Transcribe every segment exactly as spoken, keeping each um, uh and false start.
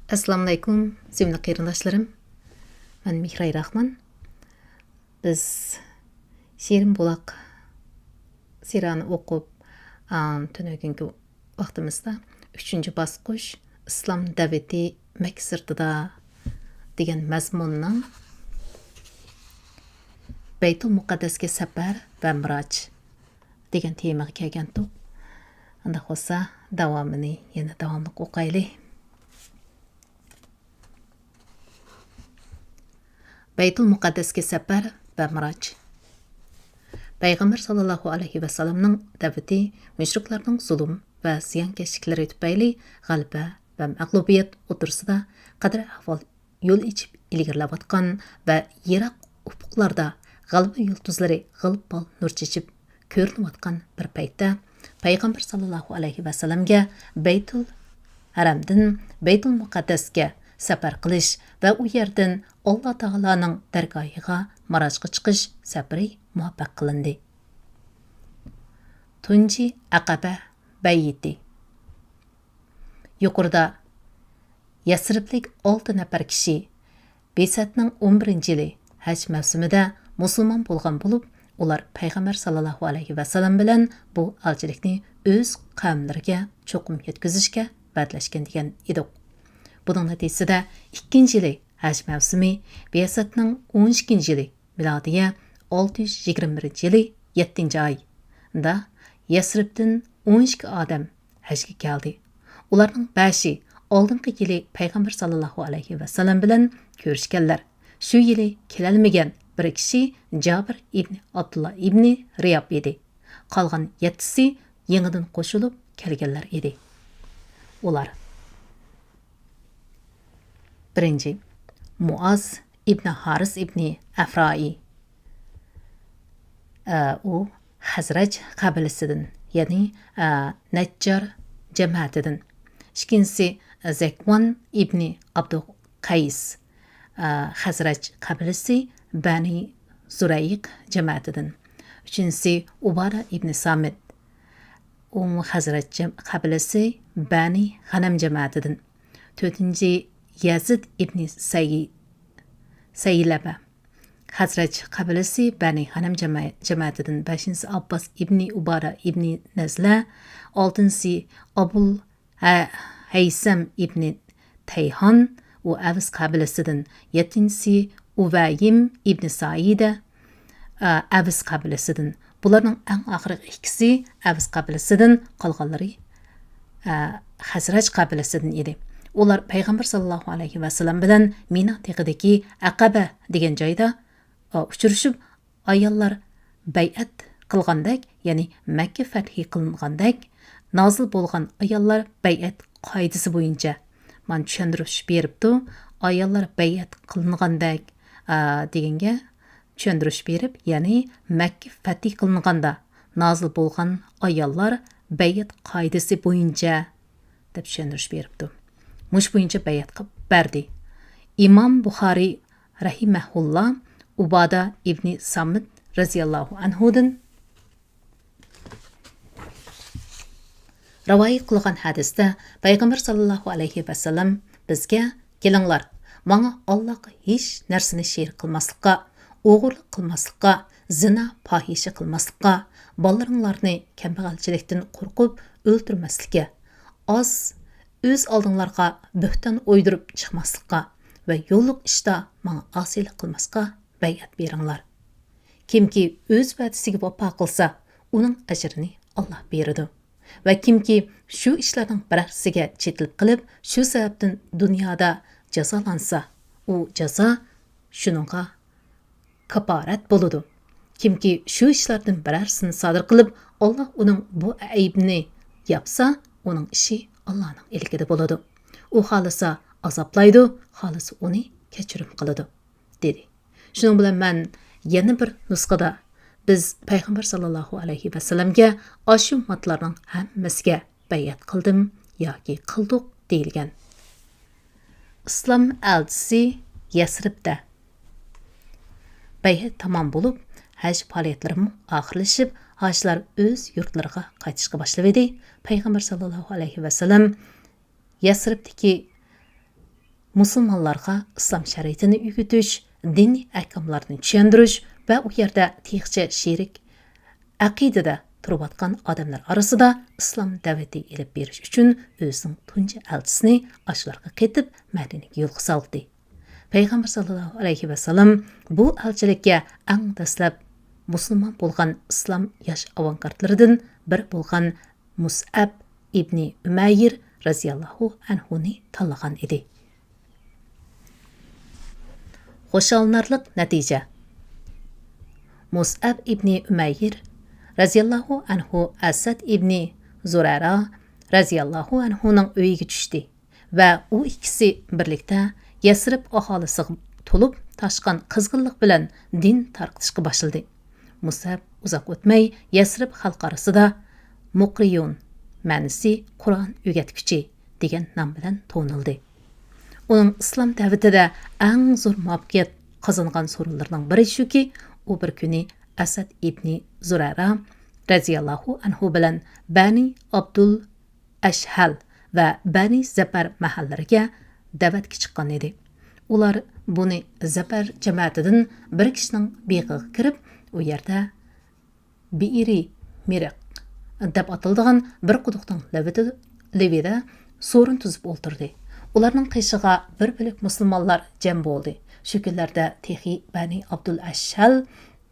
ئەسسالامۇئەلەيكۇم، سۆيۈملۈك قېرىنداشلىرىم. مەن مېھراي راخمان. بىز شېرىن بۇلاق سىرانى ئوقۇپ، ئام، تۈنۈگۈنكى ۋاقتىمىزدا ئۈچىنچى باسقۇچ، ئىسلام دەۋىتى مەككە سىرتىدا دېگەن مەزمۇننىڭ بەيتۇل مۇقەددەسكە سەپەر ۋە مىراج دېگەن تېمىغا كەلگەنتۇق. ئۇنداق بولسا، داۋامىنى يەنە داۋاملىق ئوقايلى. بەيتۇل مۇقەددەسكە سەپەر ۋە مىراج. پەيغەمبەر ساللاللاھۇ ئەلەيھى ۋەسەللەمنىڭ دەۋىتى مۇشرىكلارنىڭ زۇلۇم ۋە زىيانكەشلىكلىرى تۈپەيلى غەلىبە ۋە مەغلۇبىيەت ئوتتۇرىسىدا قەدرىي ئەھۋال يول ئېچىپ ئىلگىرىلەۋاتقان ۋە يىراق ئۇپۇقلاردا غەلىبە يۇلتۇزلىرى غىل-پال نۇر چېچىپ كۆرۈنۈۋاتقان بىر پەيتتە، پەيغەمبەر ساللاللاھۇ ئەلەيھى ۋەسەللەمگە بەيتۇل ھەرەمدىن بەيتۇل مۇقەددەسكە سەپەر قىلىش ۋە ئۇ يەردىن ئاللا تائالانىڭ دەرگاھىغا مىراجقا چىقىش سەپىرى مۇۋەپپەق قىلىندى. تۇنجى ئەقەبە بەيئىتى. يۇقىرىدا يەسرىبلىك ئالتە نەپەر كىشى بىئسەتنىڭ ئون بىرىنچى يىلى ھەج مەۋسۇمىدە مۇسۇلمان بولغان بولۇپ، ئۇلار پەيغەمبەر ساللاللاھۇ ئەلەيھى ۋەسەللەم بىلەن بۇ ئەلچىلىكنى ئۆز قەۋملىرىگە چوقۇم يەتكۈزۈشكە ۋەدىلەشكەن دېگەن ئىدۇق. بۇنىڭ نەتىجىسىدە ئىككىنچى يىلى ھەج مەۋسۇمى، بىئسەتنىڭ ئون ئىككىنچى يىلى، مىلادىيە ئالتە يۈز يىگىرمە بىرىنچى يىلى يەتتىنچى ئايدا يەسرىبتىن ئون ئىككى ئادەم ھەجگە كەلدى. ئۇلارنىڭ بەشى ئالدىنقى يىلى پەيغەمبەر ساللاللاھۇ ئەلەيھى ۋەسەللەم بىلەن كۆرۈشكەنلەر. شۇ يىلى كېلەلمىگەن بىر كىشى جابىر ئىبنى ئابدۇللا ئىبنى رىياب ئىدى. قالغان يەتتىسى يېڭىدىن قوشۇلۇپ كەلگەنلەر ئىدى. ئۇلار: بىرىنچى، مۇئاز ئىبنى ھارىس ئىبنى ئەفرائى. ئە، ئۇ خەزرەج قەبىلىسىدىن، يەنى، ئە، نەججار جەمەتىدىن. ئىككىنچىسى، زەكۋان ئىبنى ئابدۇقەيس، ئە، خەزرەج قەبىلىسى، بەنى زۇرەيق جەمەتىدىن. ئۈچىنچىسى، ئۇبادە ئىبنى سامىت، ئۇمۇ خەزرەج جەم-، قەبىلىسى، بەنى غەنەم جەمەتىدىن. تۆتىنچى، يەزىد ئىبنى سەي-، سەيلەبە، خەزرەج قەبىلىسى، بەنى غەنەم جەمە-، جەمەتىدىن. بەشىنچىسى، ئابباس ئىبنى ئۇبادە ئىبنى نەزلە. ئالتىنچىسى، ئابۇل ھە-، ھەيسەم ئىبنى تەيھان، ئۇ ئەۋس قەبىلىسىدىن. يەتتىنچىسى، ئۇۋەيىم ئىبنى سائىدە، ئە، ئەۋس قەبىلىسىدىن. بۇلارنىڭ ئەڭ ئاخىرقى ئىككىسى ئەۋس قەبىلىسىدىن، قالغانلىرى، ئە، خەزرەج قەبىلىسىدىن ئىدى. ئۇلار پەيغەمبەر ساللاللاھۇ ئەلەيھى ۋەسەللەم بىلەن مىنا تېغىدىكى ئەقەبە دېگەن جايدا، ئە، ئۇچرىشىپ، ئاياللار بەيئەت قىلغاندەك، يەنى مەككە فەتھى قىلىنغاندەك، نازىل بولغان ئاياللار بەيئەت قائىدىسى بويىچە، مانا، چۈشەندۈرۈش بېرىپتۇ. ئاياللار بەيئەت قىلىنغاندەك، ئا، دېگەنگە چۈشەندۈرۈش بېرىپ، يەنى مەككە فەتھى قىلىنغاندا نازىل بولغان ئاياللار بەيئەت قائىدىسى بويىچە دەپ چۈشەندۈرۈش بېرىپتۇ. مۇشۇ بويىچە بەيئەت قىلىپ بەردى. ئىمام بۇخارىي رەھىمەھۇللا ئۇبادە ئىبنى سامىت رەزىياللاھۇ ئەنھۇدىن رىۋايەت قىلغان ھەدىستە پەيغەمبەر ساللاللاھۇ ئەلەيھى ۋەسەللەم بىزگە: «كېلىڭلار، ماڭا ئاللاغا ھېچ نەرسىنى شېرىك قىلماسلىققا، ئوغرىلىق قىلماسلىققا، زىنا، پاھىشە قىلماسلىققا، بالىلىرىڭلارنى كەمبەغەلچىلىكتىن قورقۇپ ئۆلتۈرمەسلىككە، ئاز، ئۆز ئالدىڭلارغا بۆھتان ئويدۇرۇپ چىقماسلىققا ۋە يوللۇق ئىشتا ماڭا ئاسىيلىق قىلماسقا بەيئەت بېرىڭلار. كىمكى ئۆز ۋەدىسىگە ۋاپا قىلسا، ئۇنىڭ ئەجرىنى ئاللا بېرىدۇ. ۋە كىمكى شۇ ئىشلارنىڭ بىرەرسىگە چېتىلىپ قېلىپ، شۇ سەۋەبتىن دۇنيادا جازالانسا، ئۇ جازا شۇنىڭغا كاپپارەت بولىدۇ. كىمكى شۇ ئىشلاردىن بىرەرسىنى سادىر قىلىپ، ئاللا ئۇنىڭ بۇ ئەيىبىنى ياپسا، ئۇنىڭ ئىشى ئاللانىڭ ئىلكىدە بولىدۇ. ئۇ خالىسا ئازابلايدۇ، خالىسا ئۇنى كەچۈرۈم قىلىدۇ» دېدى. شۇنىڭ بىلەن مەن يەنە بىر نۇسخىدا: «بىز پەيغەمبەر ساللاللاھۇ ئەلەيھى ۋەسەللەمگە ئاشۇ ماددىلارنىڭ ھەممىسىگە بەيئەت قىلدىم ياكى قىلدۇق» دېيىلگەن. ئىسلام ئەلچىسى يەسرىبتە. بەيئەت تامام بولۇپ، ھەج پائالىيەتلىرىمۇ ئاخىرلىشىپ، ھاجىلار ئۆز يۇرتلىرىغا قايتىشقا باشلىۋىدى. پەيغەمبەر ساللاللاھۇ ئەلەيھى ۋەسەللەم يەسرىبتىكى مۇسۇلمانلارغا ئىسلام شەرىئىتىنى ئۆگىتىش، دىنىي ئەھكاملارنى چۈشەندۈرۈش ۋە ئۇ يەردە تېخىچە شېرىك ئەقىدىدە تۇرۇۋاتقان ئادەملەر ئارىسىدا ئىسلام دەۋىتى ئېلىپ بېرىش ئۈچۈن ئۆزىنىڭ تۇنجى ئەلچىسىنى ئاشۇلارغا قېتىپ مەدىنىگە يولغا سالدى. پەيغەمبەر ساللاللاھۇ ئەلەيھى ۋەسەللەم بۇ ئەلچىلىككە ئەڭ دەسلەپ مۇسۇلمان بولغان ئىسلام ياش ئاۋانگارتلىرىدىن بىرى بولغان مۇسئەب ئىبنى ئۈمەير رەزىياللاھۇ ئەنھۇنى تاللىغان ئىدى. خۇشاللىنارلىق نەتىجە. مۇسئەب ئىبنى ئۈمەير رەزىياللاھۇ ئەنھۇ ئەسەد ئىبنى زۇرەرا رەزىياللاھۇ ئەنھۇنىڭ ئۆيىگە چۈشتى ۋە ئۇ ئىككىسى بىرلىكتە يەسرىب ئاھالىسىغا تولۇپ تاشقان قىزغىنلىق بىلەن دىن تارقىتىشقا باشلىدى. مۇسئەب ئۇزاق ئۆتمەي يەسرىب خەلقى ئارىسىدا مۇقرىيۇن، مەنىسى قۇرئان ئۆگەتكۈچى دېگەن نام بىلەن تونۇلدى. ئۇنىڭ ئىسلام دەۋىتىدە ئەڭ زور مۇۋەپپەقىيەت قازانغان سورۇنلىرىنىڭ بىرى شۇكى، ئۇ بىر كۈنى ئەسەد ئىبنى زۇرەرا رەزىياللاھۇ ئەنھۇ بىلەن بەنى ئابدۇل ئەشھەل ۋە بەنى زەپەر مەھەللىلىرىگە دەۋەتكە چىققان ئىدى. ئۇلار بۇنى زەپەر جەمەتىدىن بىر كىشىنىڭ بېغىغا كىرىپ، ئۇ يەردە بىئىرى مىرىق دەپ ئاتىلىدىغان بىر قۇدۇقنىڭ لېۋىدە، لېۋىدە سورۇن تۈزۈپ ئولتۇردى. ئۇلارنىڭ قېشىغا بىر بۆلەك مۇسۇلمانلار جەم بولدى. شۇ كۈنلەردە تېخى بەنى ئابدۇل ئەشھەل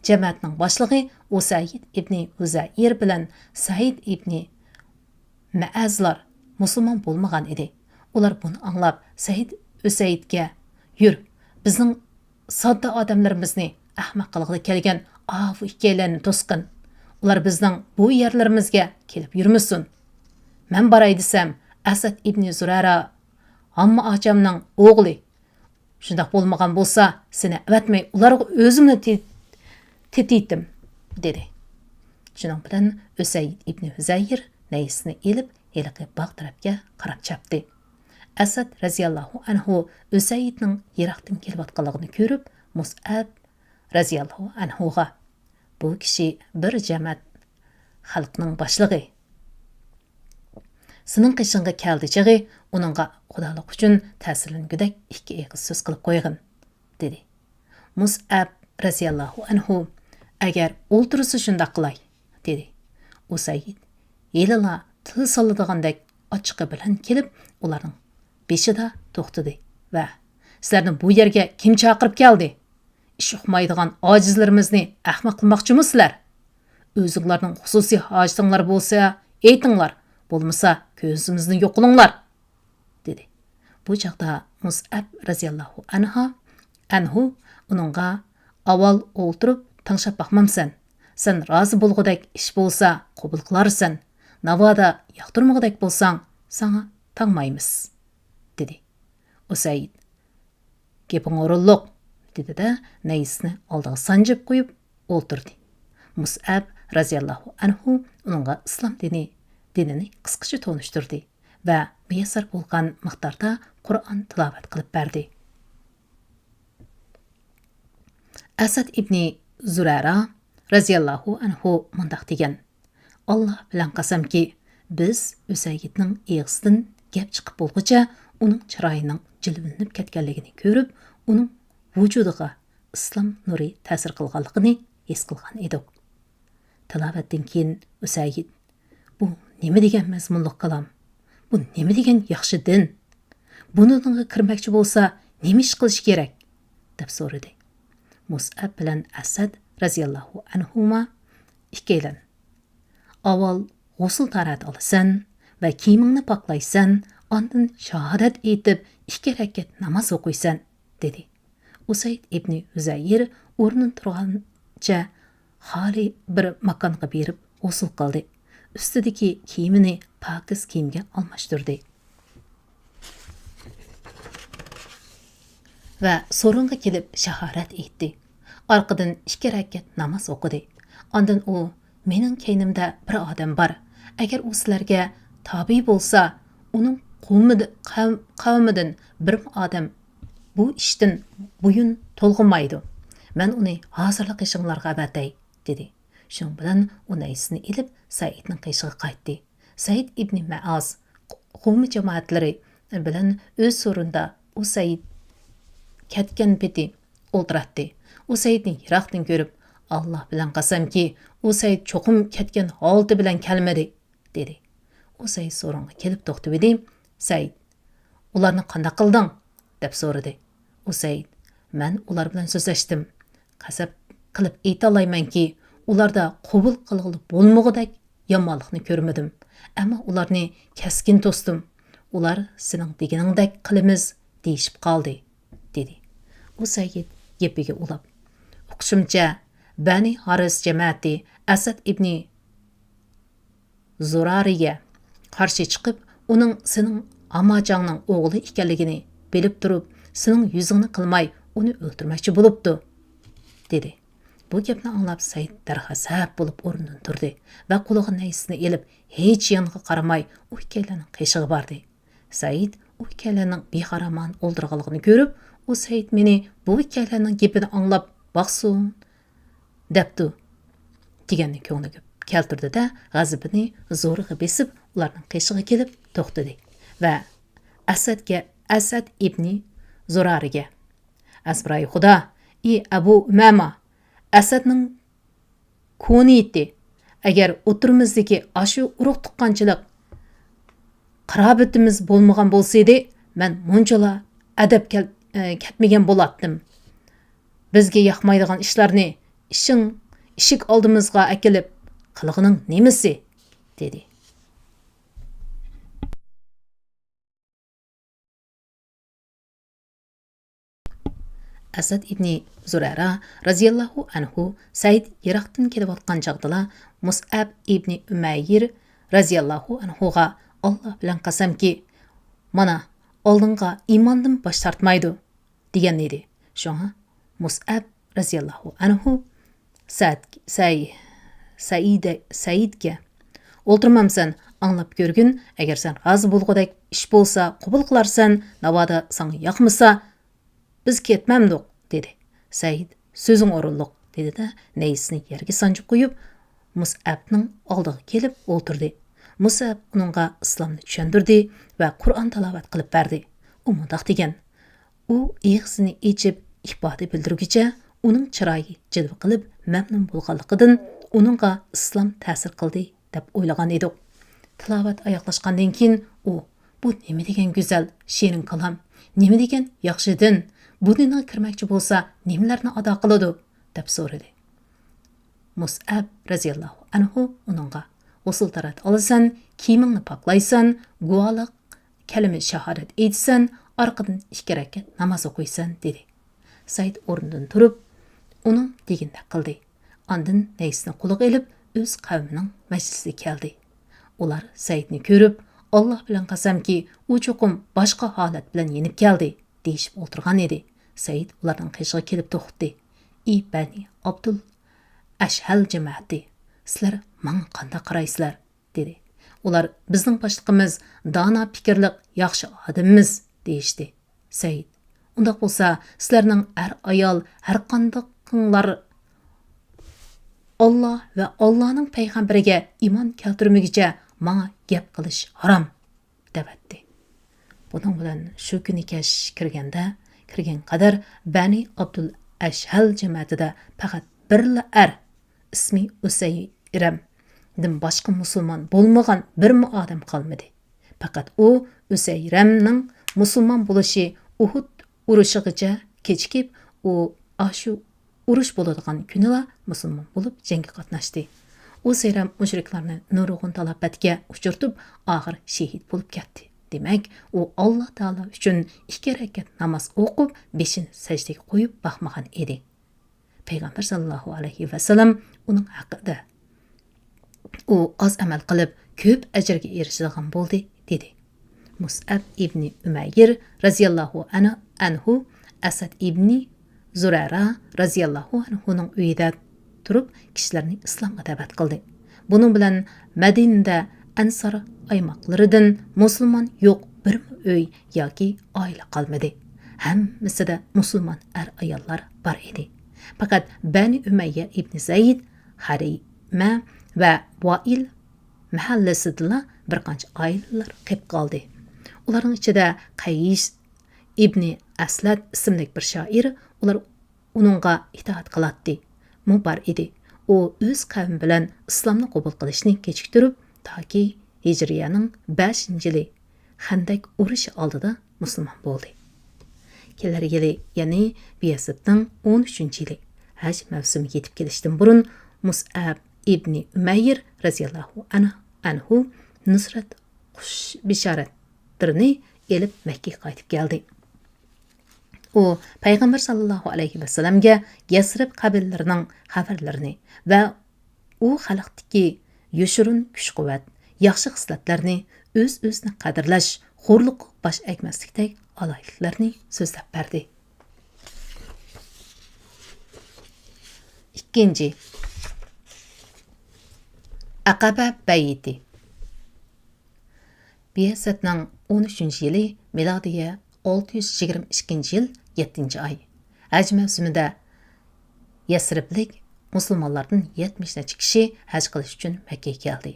جەمەتنىڭ باشلىقى ئۇسەيىد ئىبنى ھۇزەير بىلەن سەئىد ئىبنى مەئەزلار مۇسۇلمان بولمىغان ئىدى. ئۇلار بۇنى ئاڭلاپ، سەئىد ئۈسەيىدكە، «يۈر، بىزنىڭ ساددا ئادەملىرىمىزنى ئەخمەق قىلغىلى كەلگەن ئاۋۇ ئىككىيلەننى توسقىن. ئۇلار بىزنىڭ بۇ يەرلىرىمىزگە كېلىپ يۈرمىسۇن. مەن باراي دېسەم، ئەسەد ئىبنى زۇرەرا ھامما ئاچامنىڭ ئوغلى. شۇنداق بولمىغان بولسا، سېنى ئەۋەتمەي ئۇلارغا ئۆزۈمنى تې-، تېتىيتتىم» دېدى. شۇنىڭ بىلەن ئۈسەيىد ئىبنى ھۈزەير نەيزىسىنى ئېلىپ، ھېلىقى باغ تەرەپكە قاراپ چاپتى. ئەسەد رەزىياللاھۇ ئەنھۇ ئۈسەيىدنىڭ يىراقتىن كېلىۋاتقانلىقىنى كۆرۈپ، مۇسئەب رەزىياللاھۇ ئەنھۇغا، «بۇ كىشى بىر جەمەت خەلقنىڭ باشلىقى. سېنىڭ قېشىڭغا كەلدى چېغى ئۇنىڭغا خۇدالىق ئۈچۈن تەسىرلەنگۈدەك ئىككى ئېغىز سۆز قىلىپ قويغىن» دېدى. مۇسئەب رەزىياللاھۇ ئەنھۇ، «ئەگەر ئولتۇرسا شۇنداق قىلاي» دېدى. ئۇسەيىد ھېلىلا تىل سالىدىغاندەك ئاچچىقى بىلەن كېلىپ، ئۇلارنىڭ بېشىدا توختىدى ۋە، «سىلەرنى بۇ يەرگە كىم چاقىرىپ كەلدى؟ ئىش ئۇقمايدىغان ئاجىزلىرىمىزنى ئەخمەق قىلماقچىمۇ سىلەر؟ ئۆزۈڭلارنىڭ خۇسۇسىي ھاجىتىڭلار بولسا ئېيتىڭلار، بولمىسا كۆزىمىزدىن يوقىلىڭلار» دېدى. بۇ چاغدا مۇسئەب رەزىياللاھۇ ئەنھا، ئەنھۇ ئۇنىڭغا، «ئاۋۋال ئولتۇرۇپ تىڭشاپ باقمامسەن؟ سەن رازى بولغۇدەك ئىش بولسا قوبۇل قىلارسەن، ناۋادا ياقتۇرمىغۇدەك بولساڭ، ساڭا تاڭمايمىز» دېدى. ئۇسەيىد، «گېپىڭ ئورۇنلۇق» دېدى-دە، نەيزىسىنى ئالدىغا سانجىپ قويۇپ ئولتۇردى. مۇسئەب رەزىياللاھۇ ئەنھۇ ئۇنىڭغا ئىسلام دىنى، دىنىنى قىسقىچە تونۇشتۇردى ۋە مۇيەسسەر بولغان مىقداردا قۇرئان تىلاۋەت قىلىپ بەردى. ئەسەد ئىبنى زۇرەرا رەزىياللاھۇ ئەنھۇ مۇنداق دېگەن: «ئاللا بىلەن قەسەمكى، بىز ئۈسەيىدنىڭ ئېغىزىدىن گەپ چىقىپ بولغۇچە ئۇنىڭ چىرايىنىڭ جىلۋىلىنىپ كەتكەنلىكىنى كۆرۈپ، ئۇنىڭ ۋۇجۇدىغا ئىسلام نۇرى تەسىر قىلغانلىقىنى ھېس قىلغان ئىدۇق.» تىلاۋەتتىن كېيىن ئۈسەيىد: «بۇ نېمە دېگەن مەزمۇنلۇق كالام؟ بۇ نېمە دېگەن ياخشى دىن؟ بۇنىڭغا كىرمەكچى بولسا نېمە ئىش قىلىش كېرەك؟» دەپ سورىدى. مۇسئەب بىلەن ئەسەد رەزىياللاھۇ ئەنھۇما ئىككىيلەن: «ئاۋۋال غۇسۇل تاھارەت ئالىسەن ۋە كىيىمىڭنى پاكلايسەن، ئاندىن شاھادەت ئېيتىپ، ئىككى رەكەت ناماز ئوقۇيسەن» دېدى. ئۇسەيد ئىبنى ھۈزەير ئورنىدىن تۇرغانچە خالىي بىر ماكانغا بېرىپ غۇسۇل قىلدى. ئۈستىدىكى كىيىمىنى پاكىز كىيىمگە ئالماشتۇردى. ۋە سورۇنغا كېلىپ شاھادەت ئېيتتى. ئارقىدىن ئىككى رەكەت ناماز ئوقۇدى. ئاندىن ئۇ: «مېنىڭ كەينىمدە بىر ئادەم بار. ئەگەر ئۇ سىلەرگە تابىئ بولسا، ئۇنىڭ قوۋمىدى-، قەۋ-، قەۋمىدىن بىرمۇ ئادەم بۇ ئىشتىن بويۇن تولغىمايدۇ. مەن ئۇنى ھازىرلا قېشىڭلارغا ئەۋەتەي» دېدى. شۇنىڭ بىلەن ئۇ نەيزىسىنى ئېلىپ، سەئىدنىڭ قېشىغا قايتتى. سەئىد ئىبنى مەئاز قوۋمى جامائەتلىرى بىلەن ئۆز سورۇندا ئۇسەيد كەتكەن پېتى ئولتۇراتتى. ئۇسەيدنى يىراقتىن كۆرۈپ، «ئاللا بىلەن قەسەمكى، ئۇسەيد چوقۇم كەتكەن ھالىتى بىلەن كەلمىدى» دېدى. ئۇسەيد سورۇنغا كېلىپ توختىۋىدى. سەيد، «ئۇلارنى قانداق قىلدىڭ؟» دەپ سورىدى. ئۇسەيد، «مەن ئۇلار بىلەن سۆزلەشتىم. قەسەم قىلىپ ئېيتالايمەنكى، ئۇلاردا قوبۇل قىلغىلى بولمىغۇدەك يامانلىقنى كۆرمىدىم. ئەمما ئۇلارنى كەسكىن توستۇم. ئۇلار سېنىڭ دېگىنىڭدەك قىلىمىز دېيىشىپ قالدى» دېدى. ئۇسەيد گېپىگە ئۇلاپ، «ئۇقۇشۇمچە، بەنى ھارىس جەمەتى ئەسەد ئىبنى زۇرارىگە قارشى چىقىپ، ئۇنىڭ سېنىڭ ئاماچاڭنىڭ ئوغلى ئىكەنلىكىنى بىلىپ تۇرۇپ، سېنىڭ يۈزۈڭنى قىلماي ئۇنى ئۆلتۈرمەكچى بولۇپتۇ» دېدى. بۇ گەپنى ئاڭلاپ سەيد دەرغەزەپ بولۇپ ئورنىدىن تۇردى ۋە قولىغا نەيزىسىنى ئېلىپ، ھېچ يانغا قارىماي ئۇ ئىككىيلەننىڭ قېشىغا باردى. سەيد ئۇ ئىككىيلەننىڭ بىخارامان ئولتۇرغانلىقىنى كۆرۈپ، ئۇسەيد مېنى بۇ ئىككىيلەننىڭ گېپىنى ئاڭلاپ باقسۇن دەپتۇ دېگەننى كۆڭلىگە كەلتۈردى-دە، غەزىپىنى زورىغا بېسىپ ئۇلارنىڭ قېشىغا كېلىپ توختىدى ۋە ئەسەدكە، ئەسەد ئىبنى زۇرارىگە، «ئەزبىرايى خۇدا، ئى ئەبۇ ئۈمەمە، ئەسەدنىڭ كونىيىتى، ئەگەر ئوتتۇرىمىزدىكى ئاشۇ ئۇرۇق-تۇغقانچىلىق، قارابىتىمىز بولمىغان بولسىدى، مەن مۇنچىلا ئەدەپ كەل-، ئە، كەتمىگەن بولاتتىم. بىزگە ياقمايدىغان ئىشلارنى ئىشىڭ، ئىشىك ئالدىمىزغا ئەكېلىپ قىلغىنىڭ نېمىسى؟» دېدى. ئەسەد ئىبنى زۇرەرە رەزىياللاھۇ ئەنھۇ سەئىد يىراقتىن كېلىۋاتقان چاغدىلا، مۇسئەب ئىبنى ئۈمەير رەزىياللاھۇ ئەنھۇغا، «ئاللا بىلەن قەسەمكى، مانا، ئالدىڭغا ئىماندىن باش تارتمايدۇ» دېگەن ئىدى. شۇڭا مۇسئەب رەزىياللاھۇ ئەنھۇ سەئىد، سەي-، سەئىدە-، سەئىدكە، «ئولتۇرمامسەن، ئاڭلاپ كۆرگىن، ئەگەر سەن رازى بولغۇدەك ئىش بولسا قوبۇل قىلارسەن، ناۋادا ساڭا ياقمىسا، بىز كەتمەمدۇق» دېدى. سەئىد، «سۆزۈڭ ئورۇنلۇق» دېدى-دە، نەيزىسىنى يەرگە سانجىپ قويۇپ، مۇسئەبنىڭ ئالدىغا كېلىپ ئولتۇردى. مۇسئەب ئۇنىڭغا ئىسلامنى چۈشەندۈردى ۋە قۇرئان تىلاۋەت قىلىپ بەردى. ئۇ مۇنداق دېگەن، ئۇ ئېغىزىنى ئېچىپ ئىپادە بىلدۈرگۈچە، ئۇنىڭ چىرايى جىلۋە قىلىپ مەمنۇن بولغانلىقىدىن، ئۇنىڭغا ئىسلام تەسىر قىلدى دەپ ئويلىغان ئىدۇق. تىلاۋەت ئاياغلاشقاندىن كېيىن ئۇ، «بۇ نېمە دېگەن گۈزەل، شېرىن كالام، نېمە دېگەن ياخشى دىن، بۇ دىنغا كىرمەكچى بولسا نېمىلەرنى ئادا قىلىدۇ؟» دەپ سورىدى. مۇسئەب رەزىياللاھۇ ئەنھۇ ئۇنىڭغا، «غۇسۇل تارتىۋالىسەن، كىيىمىڭنى پاكلايسەن، گۇۋاھلىق كەلىمە شاھادەت ئېيتىسەن، ئارقىدىن ئىككى رەكەت ناماز ئوقۇيسەن» دېدى. سەئىد ئورنىدىن تۇرۇپ، ئۇنىڭ دېگىنىدەك قىلدى. ئاندىن نەيزىسىنى قولىغا ئېلىپ، ئۆز قەۋمىنىڭ مەجلىسىگە كەلدى. ئۇلار سەئىدنى كۆرۈپ، «ئاللا بىلەن قەسەمكى، ئۇ چوقۇم باشقا ھالەت بىلەن يېنىپ كەلدى» دېيىشىپ ئولتۇرغان ئىدى. سەئىد ئۇلارنىڭ قېشىغا كېلىپ توختىدى. «ئى بەنى ئابدۇل ئەشھەل جەمەتى، سىلەر ماڭا قانداق قارايسىلەر؟» دېدى. ئۇلار، «بىزنىڭ باشلىقىمىز دانا پىكىرلىق ياخشى ئادىمىمىز» دېيىشتى. سەئىد، «ئۇنداق بولسا، سىلەرنىڭ ئەر-ئايال ھەرقاندىقىڭلار ئاللا ۋە ئاللانىڭ پەيغەمبىرىگە ئىمان كەلتۈرمىگۈچە ماڭا گەپ قىلىش ھارام» دەۋەتتى. بۇنىڭ بىلەن شۇ كۈنى كەچ كىرگەندە، كىرگەن قەدەر بەنى ئابدۇل ئەشھەل جەمەتىدە پەقەت بىرلا ئەر، ئىسمى ئۈسەيرەمدىن باشقا مۇسۇلمان بولمىغان بىرمۇ ئادەم قالمىدى. پەقەت ئۇ ئۈسەيرەمنىڭ مۇسۇلمان بولۇشى ئۇھۇد ئۇرۇشىغىچە كېچىكىپ، ئۇ ئاشۇ ئۇرۇش بولىدىغان كۈنىلا مۇسۇلمان بولۇپ جەڭگە قاتناشتى. ئۇسەيرەم مۇشرىكلارنى نۇرغۇن تالاپەتكە ئۇچرىتىپ، ئاخىر شېھىت بولۇپ كەتتى. دېمەك، ئۇ ئاللا تائالا ئۈچۈن ئىككى رەكەت ناماز ئوقۇپ، بېشىنى سەجدىگە قويۇپ باقمىغان ئىدى. پەيغەمبەر ساللاللاھۇ ئەلەيھى ۋەسەللەم ئۇنىڭ ھەققىدە، «ئۇ ئاز ئەمەل قىلىپ، كۆپ ئەجىرگە ئېرىشىدىغان بولدى» دېدى. مۇسئەب ئىبنى ئۈمەير رەزىياللاھۇ ئەن-، ئەنھۇ ئەسەد ئىبنى زۇرەرە رەزىياللاھۇ ئەنھۇنىڭ ئۆيىدە تۇرۇپ، كىشىلەرنى ئىسلامغا دەۋەت قىلدى. بۇنىڭ بىلەن مەدىنىدە ئەنسار ئايماقلىرىدىن مۇسۇلمان يوق بىرمۇ ئۆي ياكى ئائىلە قالمىدى. ھەممىسىدە مۇسۇلمان ئەر-ئاياللار بار ئىدى. پەقەت بەنى ئۈمەييە ئىبنى زەيد، ھەرىمە ۋە ۋائىل مەھەللىسىدىلا بىر قانچە ئائىلىلەر قېپ قالدى. ئۇلارنىڭ ئىچىدە قەيس، ئىبنى ئەسلەت ئىسىملىك بىر شائىر، ئۇلار ئۇنىڭغا ئىتائەت قىلاتتى، مۇ بار ئىدى. ئۇ ئۆز قەۋمى بىلەن ئىسلامنى قوبۇل قىلىشنى كېچىكتۈرۈپ، تاكى ھىجرىيەنىڭ بەشىنچى يىلى خەندەك ئۇرۇشى ئالدىدا مۇسۇلمان بولدى. كېلەر يىلى، يەنى بىئەسىرنىڭ ئون ئۈچىنچى يىلى ھەج مەۋسۇمى يېتىپ كېلىشتىن بۇرۇن، مۇسئەب ئىبنى ئۈمەير رەزىياللاھۇ ئەنھۇ نۇسرەت خۇش بېشارەتلىرىنى ئېلىپ مەككىگە قايتىپ كەلدى. ئۇ پەيغەمبەر ساللاللاھۇ ئەلەيھى ۋەسەللەمگە يەسرىب قەبىلىلىرىنىڭ خەۋەرلىرىنى ۋە ئۇ خەلقتىكى يوشۇرۇن كۈچ-قۇۋۋەت، ياخشى خىسلەتلەرنى، ئۆز-ئۆزىنى قەدىرلەش، خورلۇققا باش ئەگمەسلىكتەك ئالاھىدىلىكلەرنى سۆزلەپ بەردى. ئىككىنچى، ئەقەبە بەيئىتى. بىئەسەتنىڭ ئون ئۈچىنچى يىلى، مىلادىيە ئالتە يۈز يىگىرمە ئىككىنچى يىل يەتتىنچى ئاي. ھەج مەۋسۇمىدا يەسرىبلىك مۇسۇلمانلاردىن يەتمىش نەچچە كىشى ھەج قىلىش ئۈچۈن مەككىگە كەلدى.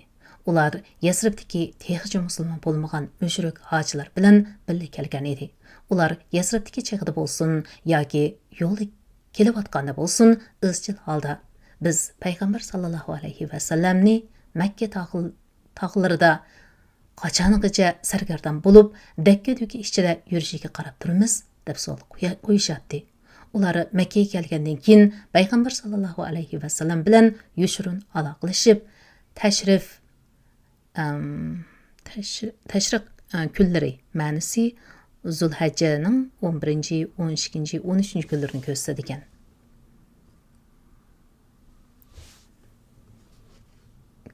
ئۇلار يەسرىبتىكى تېخىچە مۇسۇلمان بولمىغان مۈشرىك ھاجىلار بىلەن بىللە كەلگەن ئىدى. ئۇلار يەسرىبتىكى چېغىدا بولسۇن ياكى يولدا كېلىۋاتقاندا بولسۇن، ئىزچىل ھالدا، «بىز پەيغەمبەر ساللاللاھۇ ئەلەيھى ۋەسەللەمنى مەككە تاغ-، تاغلىرىدا قاچانغىچە سەرگەردان بولۇپ، دەككە-دۈككە ئىچىدە يۈرۈشىگە قاراپ تۇرىمىز؟» دەپ سوئال قويا-، قويۇشاتتى. ئۇلار مەككىگە كەلگەندىن كېيىن، پەيغەمبەر ساللاللاھۇ ئەلەيھى ۋەسەللەم بىلەن يوشۇرۇن ئالاقىلىشىپ، تەشرىف، ئەم، تەش-، تەشرىق، ئە، كۈنلىرى، مەنىسى، زۇلھەججەنىڭ ئون بىرىنچى، ئون ئىككىنچى، ئون ئۈچىنچى كۈنلىرىنى كۆرسىتىدىكەن.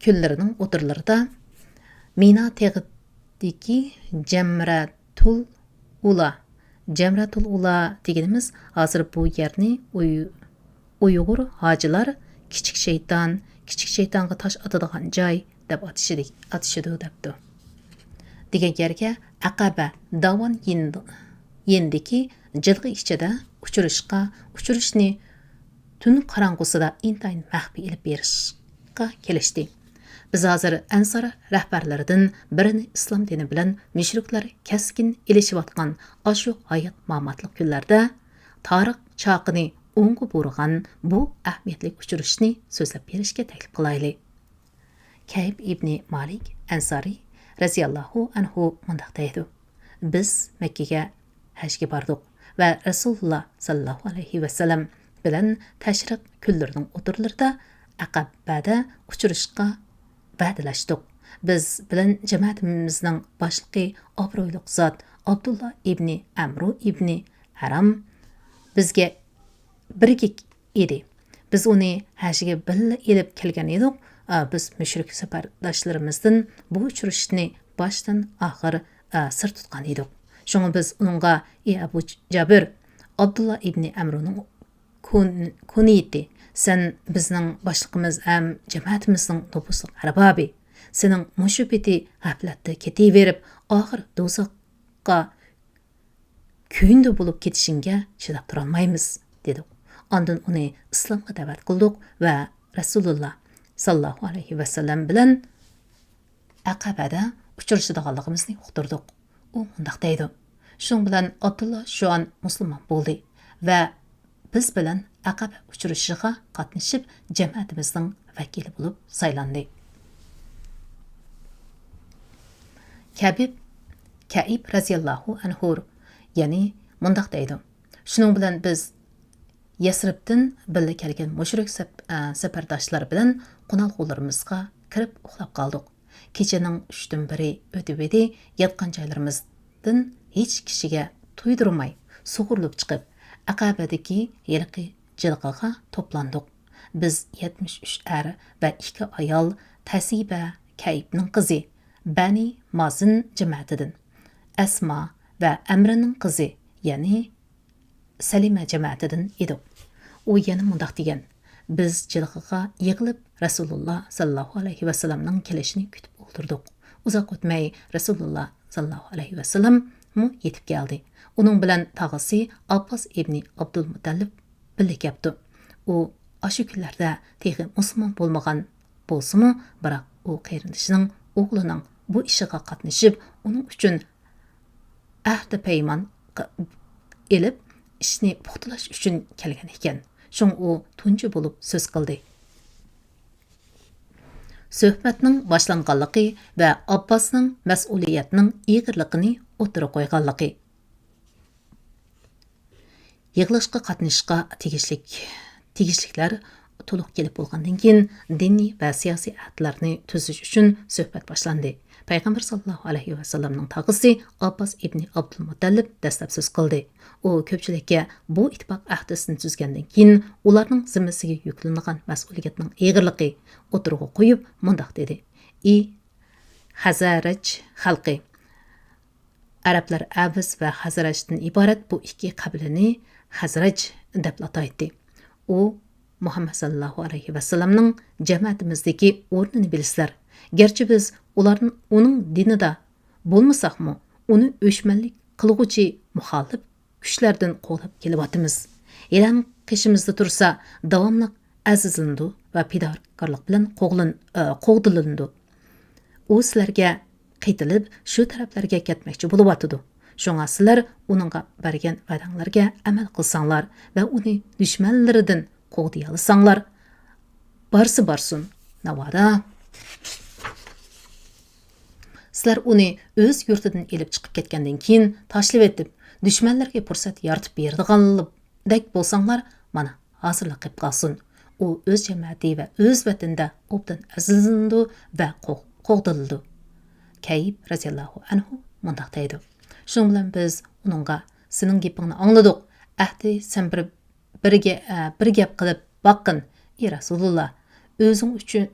كۈنلىرىنىڭ ئوتتۇرىلىرىدا مىنا تېغىدىكى جەمرەتۇل ئۇلا، جەمرەتۇل ئۇلا دېگىنىمىز ھازىر بۇ يەرنى ئۇي-، ئۇيغۇر ھاجىلار كىچىك شەيتان، كىچىك شەيتانغا تاش ئاتىدىغان جاي دەپ ئاتىشىدۇ، ئاتىشىدۇ دەپتۇ. دېگەن يەرگە ئەقەبە داۋان يېنىدىكى جىلغا ئىچىدە ئۇچرىشىشقا، ئۇچرىشىشنى تۈن قاراڭغۇسىدا ئىنتايىن مەخپىي ئېلىپ بېرىشقا كېلىشتى. بىز ھازىر ئەنسار رەھبەرلىرىدىن بىرىنى ئىسلام دىنى بىلەن مۈشرىكلەر كەسكىن ئېلىشىۋاتقان ئاشۇ ھايات-ماماتلىق كۈنلەردە تارىخ چاقىنى ئوڭغا بۇرىغان بۇ ئەھمىيەتلىك ئۇچرىشىشنى سۆزلەپ بېرىشكە تەكلىپ قىلايلى. كەئب ئىبنى مالىك ئەنسارى رەزىياللاھۇ ئەنھۇ مۇنداق دەيدۇ: «بىز مەككىگە ھەجگە باردۇق ۋە رەسۇلۇللا ساللاللاھۇ ئەلەيھى ۋەسەللەم بىلەن تەشرىق كۈنلىرىنىڭ ئوتتۇرىلىرىدا ئەقەبەدە ئۇچرىشىشقا ۋەدىلەشتۇق. بىز بىلەن جەمەتىمىزنىڭ باشلىقى ئابرۇيلۇق زات ئابدۇللا ئىبنى ئەمرۇ ئىبنى ھەرام بىزگە بىرگە ئىدى. بىز ئۇنى ھەجگە بىللە ئېلىپ كەلگەن ئىدۇق. ئا، بىز مۈشرىك سەپەرداشلىرىمىزدىن بۇ ئۇچرىشىشنى باشتىن ئاخىر، ئا، سىر تۇتقان ئىدۇق. شۇڭا بىز ئۇنىڭغا، ئى ئەبۇ جابىر، ئابدۇللا ئىبنى ئەمرۇنىڭ كۇن-، كۇنىيىتى، سەن بىزنىڭ باشلىقىمىز ھەم جەمەتىمىزنىڭ نوپۇزلۇق ئەربابى. سېنىڭ مۇشۇ پېتى غەپلەتتە كېتىۋېرىپ، ئاخىر دوزاخقا كۆيۈندى بولۇپ كېتىشىڭگە چىداپ تۇرالمايمىز» دېدۇق. ئاندىن ئۇنى ئىسلامغا دەۋەت قىلدۇق ۋە رەسۇلۇللا ساللاللاھۇ ئەلەيھى ۋەسەللەم بىلەن ئەقەبەدە ئۇچرىشىدىغانلىقىمىزنى ئۇقتۇردۇق. ئۇ مۇنداق دەيدۇ: «شۇنىڭ بىلەن ئابدۇللا شۇئان مۇسۇلمان بولدى ۋە بىز بىلەن ئەقەبە ئۇچرىشىشىغا قاتنىشىپ، جەمەتىمىزنىڭ ۋەكىلى بولۇپ سايلاندى.» كەبىب، كەئىب رەزىياللاھۇ ئەنھۇ يەنى مۇنداق دەيدۇ: «شۇنىڭ بىلەن بىز يەسرىبتىن بىللە كەلگەن مۇشرىك سەپ-، ئە، سەپەرداشلار بىلەن قونالغۇلىرىمىزغا كىرىپ ئۇخلاپ قالدۇق. كېچىنىڭ ئۈچتىن بىرى ئۆتۈۋىدى، ياتقان جايلىرىمىزدىن ھېچ كىشىگە تۇيدۇرماي سۇغۇرۇلۇپ چىقىپ، ئەقەبەدىكى ھېلىقى جىلغىغا توپلاندۇق. بىز يەتمىش ئۈچ ئەر ۋە ئىككى ئايال، تەسىبە، كەئىبنىڭ قىزى، بەنى مازىن جەمەتىدىن، ئەسما ۋە ئەمرىنىڭ قىزى، يەنى سەلىمە جەمەتىدىن ئىدۇق.» ئۇ يەنە مۇنداق دېگەن: «بىز جىلغىغا يىغىلىپ، رەسۇلۇللا ساللاللاھۇ ئەلەيھى ۋەسەللەمنىڭ كېلىشىنى كۈتۈپ ئولتۇردۇق. ئۇزاق ئۆتمەي، رەسۇلۇللا ساللاللاھۇ ئەلەيھى ۋەسەللەممۇ يېتىپ كەلدى. ئۇنىڭ بىلەن تاغىسى ئابباس ئىبنى ئابدۇلمۇتەللىپ بىللە كەپتۇ. ئۇ ئاشۇ كۈنلەردە تېخى مۇسۇلمان بولمىغان بولسىمۇ، بىراق ئۇ قېرىندىشىنىڭ ئوغلىنىڭ بۇ ئىشىغا قاتنىشىپ، ئۇنىڭ ئۈچۈن ئەھدى پەيمان ئېلىپ، ئىشنى پۇختىلاش ئۈچۈن كەلگەن ئىكەن. شۇڭا ئۇ تۇنجى بولۇپ سۆز قىلدى. سۆھبەتنىڭ باشلانغانلىقى ۋە ئابباسنىڭ مەسئۇلىيەتنىڭ ئېغىرلىقىنى ئوتتۇرىغا قويغانلىقى. يىغىلىشقا قاتنىشىشقا تېگىشلىك، تېگىشلىكلەر تولۇق كېلىپ بولغاندىن كېيىن، دىنىي ۋە سىياسىي ئەھدىلەرنى تۈزۈش ئۈچۈن سۆھبەت باشلاندى. پەيغەمبەر ساللاللاھۇ ئەلەيھى ۋەسەللەمنىڭ تاغىسى ئابباس ئىبنى ئابدۇلمۇتتەلىپ دەسلەپ سۆز قىلدى. ئۇ كۆپچىلىككە بۇ ئىتتىپاق ئەھدىسىنى تۈزگەندىن كېيىن، ئۇلارنىڭ زىممىسىگە يۈكلىنىدىغان مەسئۇلىيەتنىڭ ئېغىرلىقى ئوتتۇرىغا قويۇپ، مۇنداق دېدى: ئى خەزرەج خەلقى! ئەرەبلەر ئەۋس ۋە خەزرەجدىن ئىبارەت بۇ ئىككى قەبىلىنى خەزرەج دەپلا ئاتايتتى. ئۇ مۇھەممەد ساللاللاھۇ ئەلەيھى ۋەسەللەمنىڭ جەمەتىمىزدىكى ئورنىنى بىلىسىلەر. گەرچە بىز ئۇلارنى ئۇنىڭ دىنىدا بولمىساقمۇ، ئۇنى ئۆچمەنلىك قىلغۇچى مۇخالىپ كۈچلەردىن قوغداپ كېلىۋاتىمىز. ھېلىھەم قېشىمىزدا تۇرسا، داۋاملىق ئەزىزلىنىدۇ ۋە پىداكارلىق بىلەن قوغلىن-، ئە، قوغدىلىنىدۇ. ئۇ سىلەرگە قېتىلىپ، شۇ تەرەپلەرگە كەتمەكچى بولۇۋاتىدۇ. شۇڭا سىلەر ئۇنىڭغا بەرگەن ۋەدەڭلەرگە ئەمەل قىلساڭلار ۋە ئۇنى دۈشمەنلىرىدىن قوغدىيالىساڭلار، بارسا بارسۇن، ناۋادا سىلەر ئۇنى ئۆز يۇرتىدىن ئېلىپ چىقىپ كەتكەندىن كېيىن تاشلىۋېتىپ، دۈشمەنلەرگە پۇرسەت يارىتىپ بېرىدىغاندەك بولساڭلار، مانا، ھازىرلا قېپ قالسۇن. ئۇ ئۆز جەمەتى ۋە ئۆز ۋەتىنىدە ئوبدان ئەزىزلىنىدۇ ۋە قوغ-، قوغدىلىدۇ. كەيب رەزىياللاھۇ ئەنھۇ مۇنداق دەيدۇ: شۇنىڭ بىلەن بىز ئۇنىڭغا، سېنىڭ گېپىڭنى ئاڭلىدۇق. ئەمدى سەن بىر، بىر گە-، ئە، بىر گەپ قىلىپ باققىن، ئى رەسۇلۇللا. ئۆزۈڭ ئۈچۈن،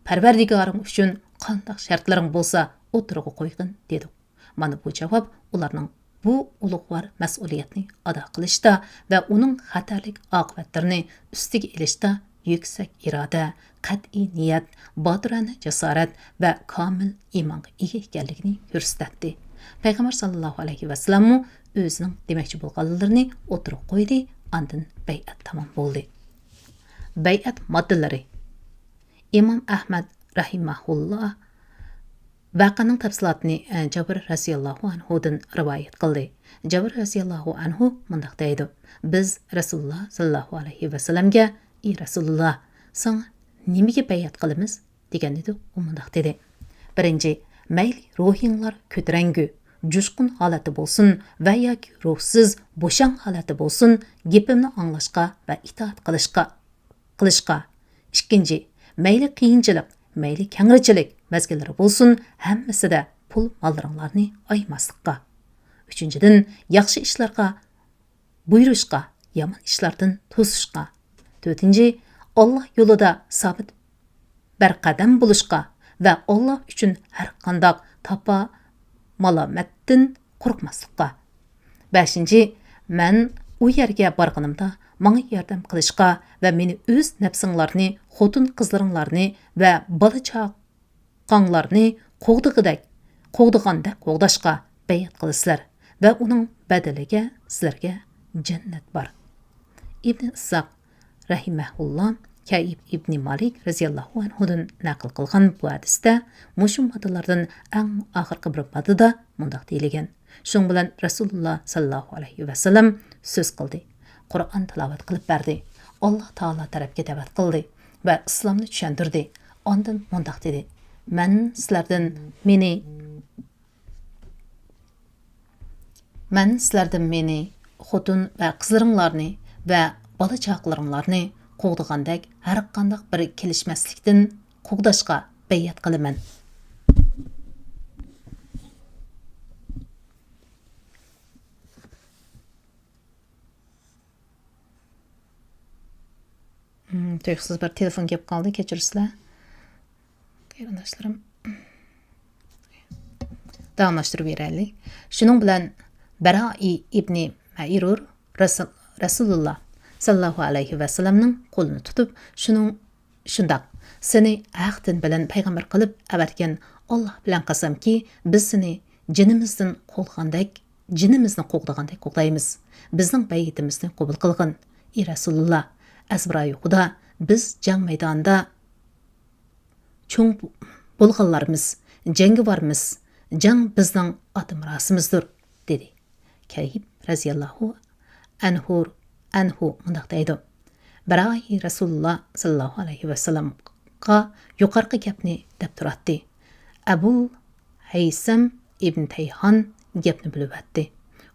پەرۋەردىگارىڭ ئۈچۈن قانداق شەرتلىرىڭ بولسا ئوتتۇرىغا قويغىن، دېدۇق. مانا بۇ جاۋاب ئۇلارنىڭ بۇ ئۇلۇغۋار مەسئۇلىيەتنى ئادا قىلىشتا ۋە ئۇنىڭ خەتەرلىك ئاقىۋەتلىرىنى ئۈستىگە ئېلىشتا يۈكسەك ئىرادە، قەتئىي نىيەت، باتۇرانە جاسارەت ۋە كامىل ئىمانغا ئىگە ئىكەنلىكىنى كۆرسىتەتتى. پەيغەمبەر ساللاللاھۇ ئەلەيھى ۋەسەللەممۇ ئۆزىنىڭ دېمەكچى بولغانلىرىنى ئوتتۇرىغا قويدى، ئاندىن بەيئەت تامام بولدى. بەيئەت ماددىلىرى. ئىمام ئەھمەد رەھىمەھۇللا ۋەقەنىڭ تەپسىلاتىنى، ئە، جابىر رەزىياللاھۇ ئەنھۇدىن رىۋايەت قىلدى. جابىر رەزىياللاھۇ ئەنھۇ مۇنداق دەيدۇ: بىز رەسۇلۇللا ساللاللاھۇ ئەلەيھى ۋەسەللەمگە، ئى رەسۇلۇللا، ساڭا نېمىگە بەيئەت قىلىمىز؟ دېگەندىدۇق، ئۇ مۇنداق دېدى: بىرىنچى، مەيلى روھىڭلار كۆتۈرەڭگۈ، جۇشقۇن ھالەتتە بولسۇن ۋە ياكى روھسىز، بوشاڭ ھالەتتە بولسۇن، گېپىمنى ئاڭلاشقا ۋە ئىتائەت قىلىشقا، قىلىشقا. ئىككىنچى، مەيلى قىيىنچىلىق، مەيلى كەڭرىچىلىك مەزگىللىرى بولسۇن، ھەممىسىدە پۇل ماللىرىڭلارنى ئايىماسلىققا. ئۈچىنچىدىن، ياخشى ئىشلارغا بۇيرۇشقا، يامان ئىشلاردىن توسۇشقا. تۆتىنچى، ئاللا يولىدا سابىت بىر قەدەم بولۇشقا ۋە ئاللا ئۈچۈن ھەر قانداق تاپا مالامەتتىن قورقماسلىققا. بەشىنچى، مەن ئۇ يەرگە بارغىنىمدا ماڭا ياردەم قىلىشقا ۋە مېنى ئۆز نەپسىڭلارنى، خوتۇن قىزلىرىڭلارنى ۋە بالا چاقاڭلارنى قوغدىغىدەك، قوغدىغاندەك قوغداشقا بەيئەت قىلىسىلەر ۋە ئۇنىڭ بەدىلىگە سىلەرگە جەننەت بار. ئىبنى ئىسھاق رەھىمەھۇللا كەئىب ئىبنى مالىك رەزىياللاھۇ ئەنھۇدىن نەقىل قىلغان بۇ ھەدىستە مۇشۇ ماددىلاردىن ئەڭ ئاخىرقى بىر ماددىدا مۇنداق دېيىلگەن: شۇنىڭ بىلەن رەسۇلۇللا ساللاللاھۇ ئەلەيھى ۋەسەللەم سۆز قىلدى، قۇرئان تىلاۋەت قىلىپ بەردى، ئاللا تائالا تەرەپكە دەۋەت قىلدى ۋە ئىسلامنى چۈشەندۈردى. ئاندىن مۇنداق دېدى: مەن سىلەردىن مېنى مەن سىلەردىن مېنى، خوتۇن ۋە قىزلىرىڭلارنى ۋە بالا-چاقىلىرىڭلارنى قوغدىغاندەك ھەرقانداق بىر كېلىشمەسلىكتىن قوغداشقا بەيئەت قىلىمەن. مم، تۇيۇقسىز بىر تېلېفون كېلىپ قالدى، كەچۈرسىلەر. قېرىنداشلىرىم، داۋاملاشتۇرۇپ بېرەيلى. شۇنىڭ بىلەن بەرائى ئىبنى مەئرۇر رەسۇل-، رەسۇلۇللا ساللاللاھۇ ئەلەيھى ۋەسەللەمنىڭ قولىنى تۇتۇپ، شۇنىڭ، شۇنداق، سېنى ھەق دىن بىلەن پەيغەمبەر قىلىپ ئەۋەتكەن ئاللا بىلەن قەسەمكى، بىز سېنى جېنىمىزدىن قوغدىغاندەك، جېنىمىزنى قوغدىغاندەك قوغدايمىز. بىزنىڭ بەيئىتىمىزنى قوبۇل قىلغىن، ئى رەسۇلۇللا. ئەزبىرايى خۇدا، بىز جەڭ مەيدانىدا چوڭ بولغانلارمىز، جەڭگىۋارمىز، جەڭ بىزنىڭ ئاتا مىراسىمىزدۇر، دېدى. كەيب رەزىياللاھۇ ئەنھۇ، ئەنھۇ مۇنداق دەيدۇ: بىر ئاي رەسۇلۇللا ساللاللاھۇ ئەلەيھى ۋەسەللەمغا يۇقىرىقى گەپنى دەپ تۇراتتى. ئەبۇل ھەيسەم ئىبن تەيھان گەپنى بۆلۈۋەتتى.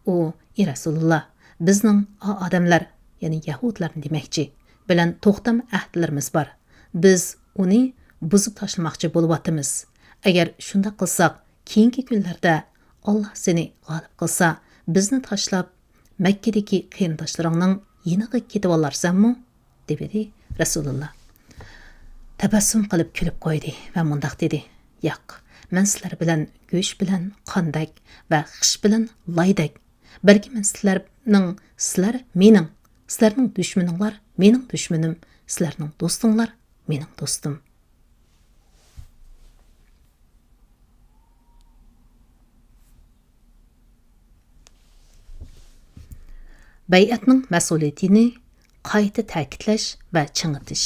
ئۇ: ئى رەسۇلۇللا، بىزنىڭ ئا ئادەملەر، يەنى يەھۇدلارنى دېمەكچى، بىلەن توختام ئەھدىلىرىمىز بار. بىز ئۇنى بۇزۇپ تاشلىماقچى بولۇۋاتىمىز. ئەگەر شۇنداق قىلساق، كېيىنكى كۈنلەردە ئاللا سېنى غالىب قىلسا، بىزنى تاشلاپ، مەككىدىكى قېرىنداشلىرىڭنىڭ يېنىغا كېتىۋالارسەنمۇ؟ دېۋىدى رەسۇلۇللا. تەبەسسۇم قىلىپ كۈلۈپ قويدى ۋە مۇنداق دېدى: ياق، مەن سىلەر بىلەن گۆش بىلەن قاندەك ۋە خىش بىلەن لايدەك. بەلكى مەن سىلەرنىڭ، سىلەر مېنىڭ، سىلەرنىڭ دۈشمىنىڭلار مېنىڭ دۈشمىنىم، سىلەرنىڭ دوستۇڭلار مېنىڭ دوستۇم. بەيئەتنىڭ مەسئۇلىيىتىنى قايتا تەكىتلەش ۋە چىڭىتىش.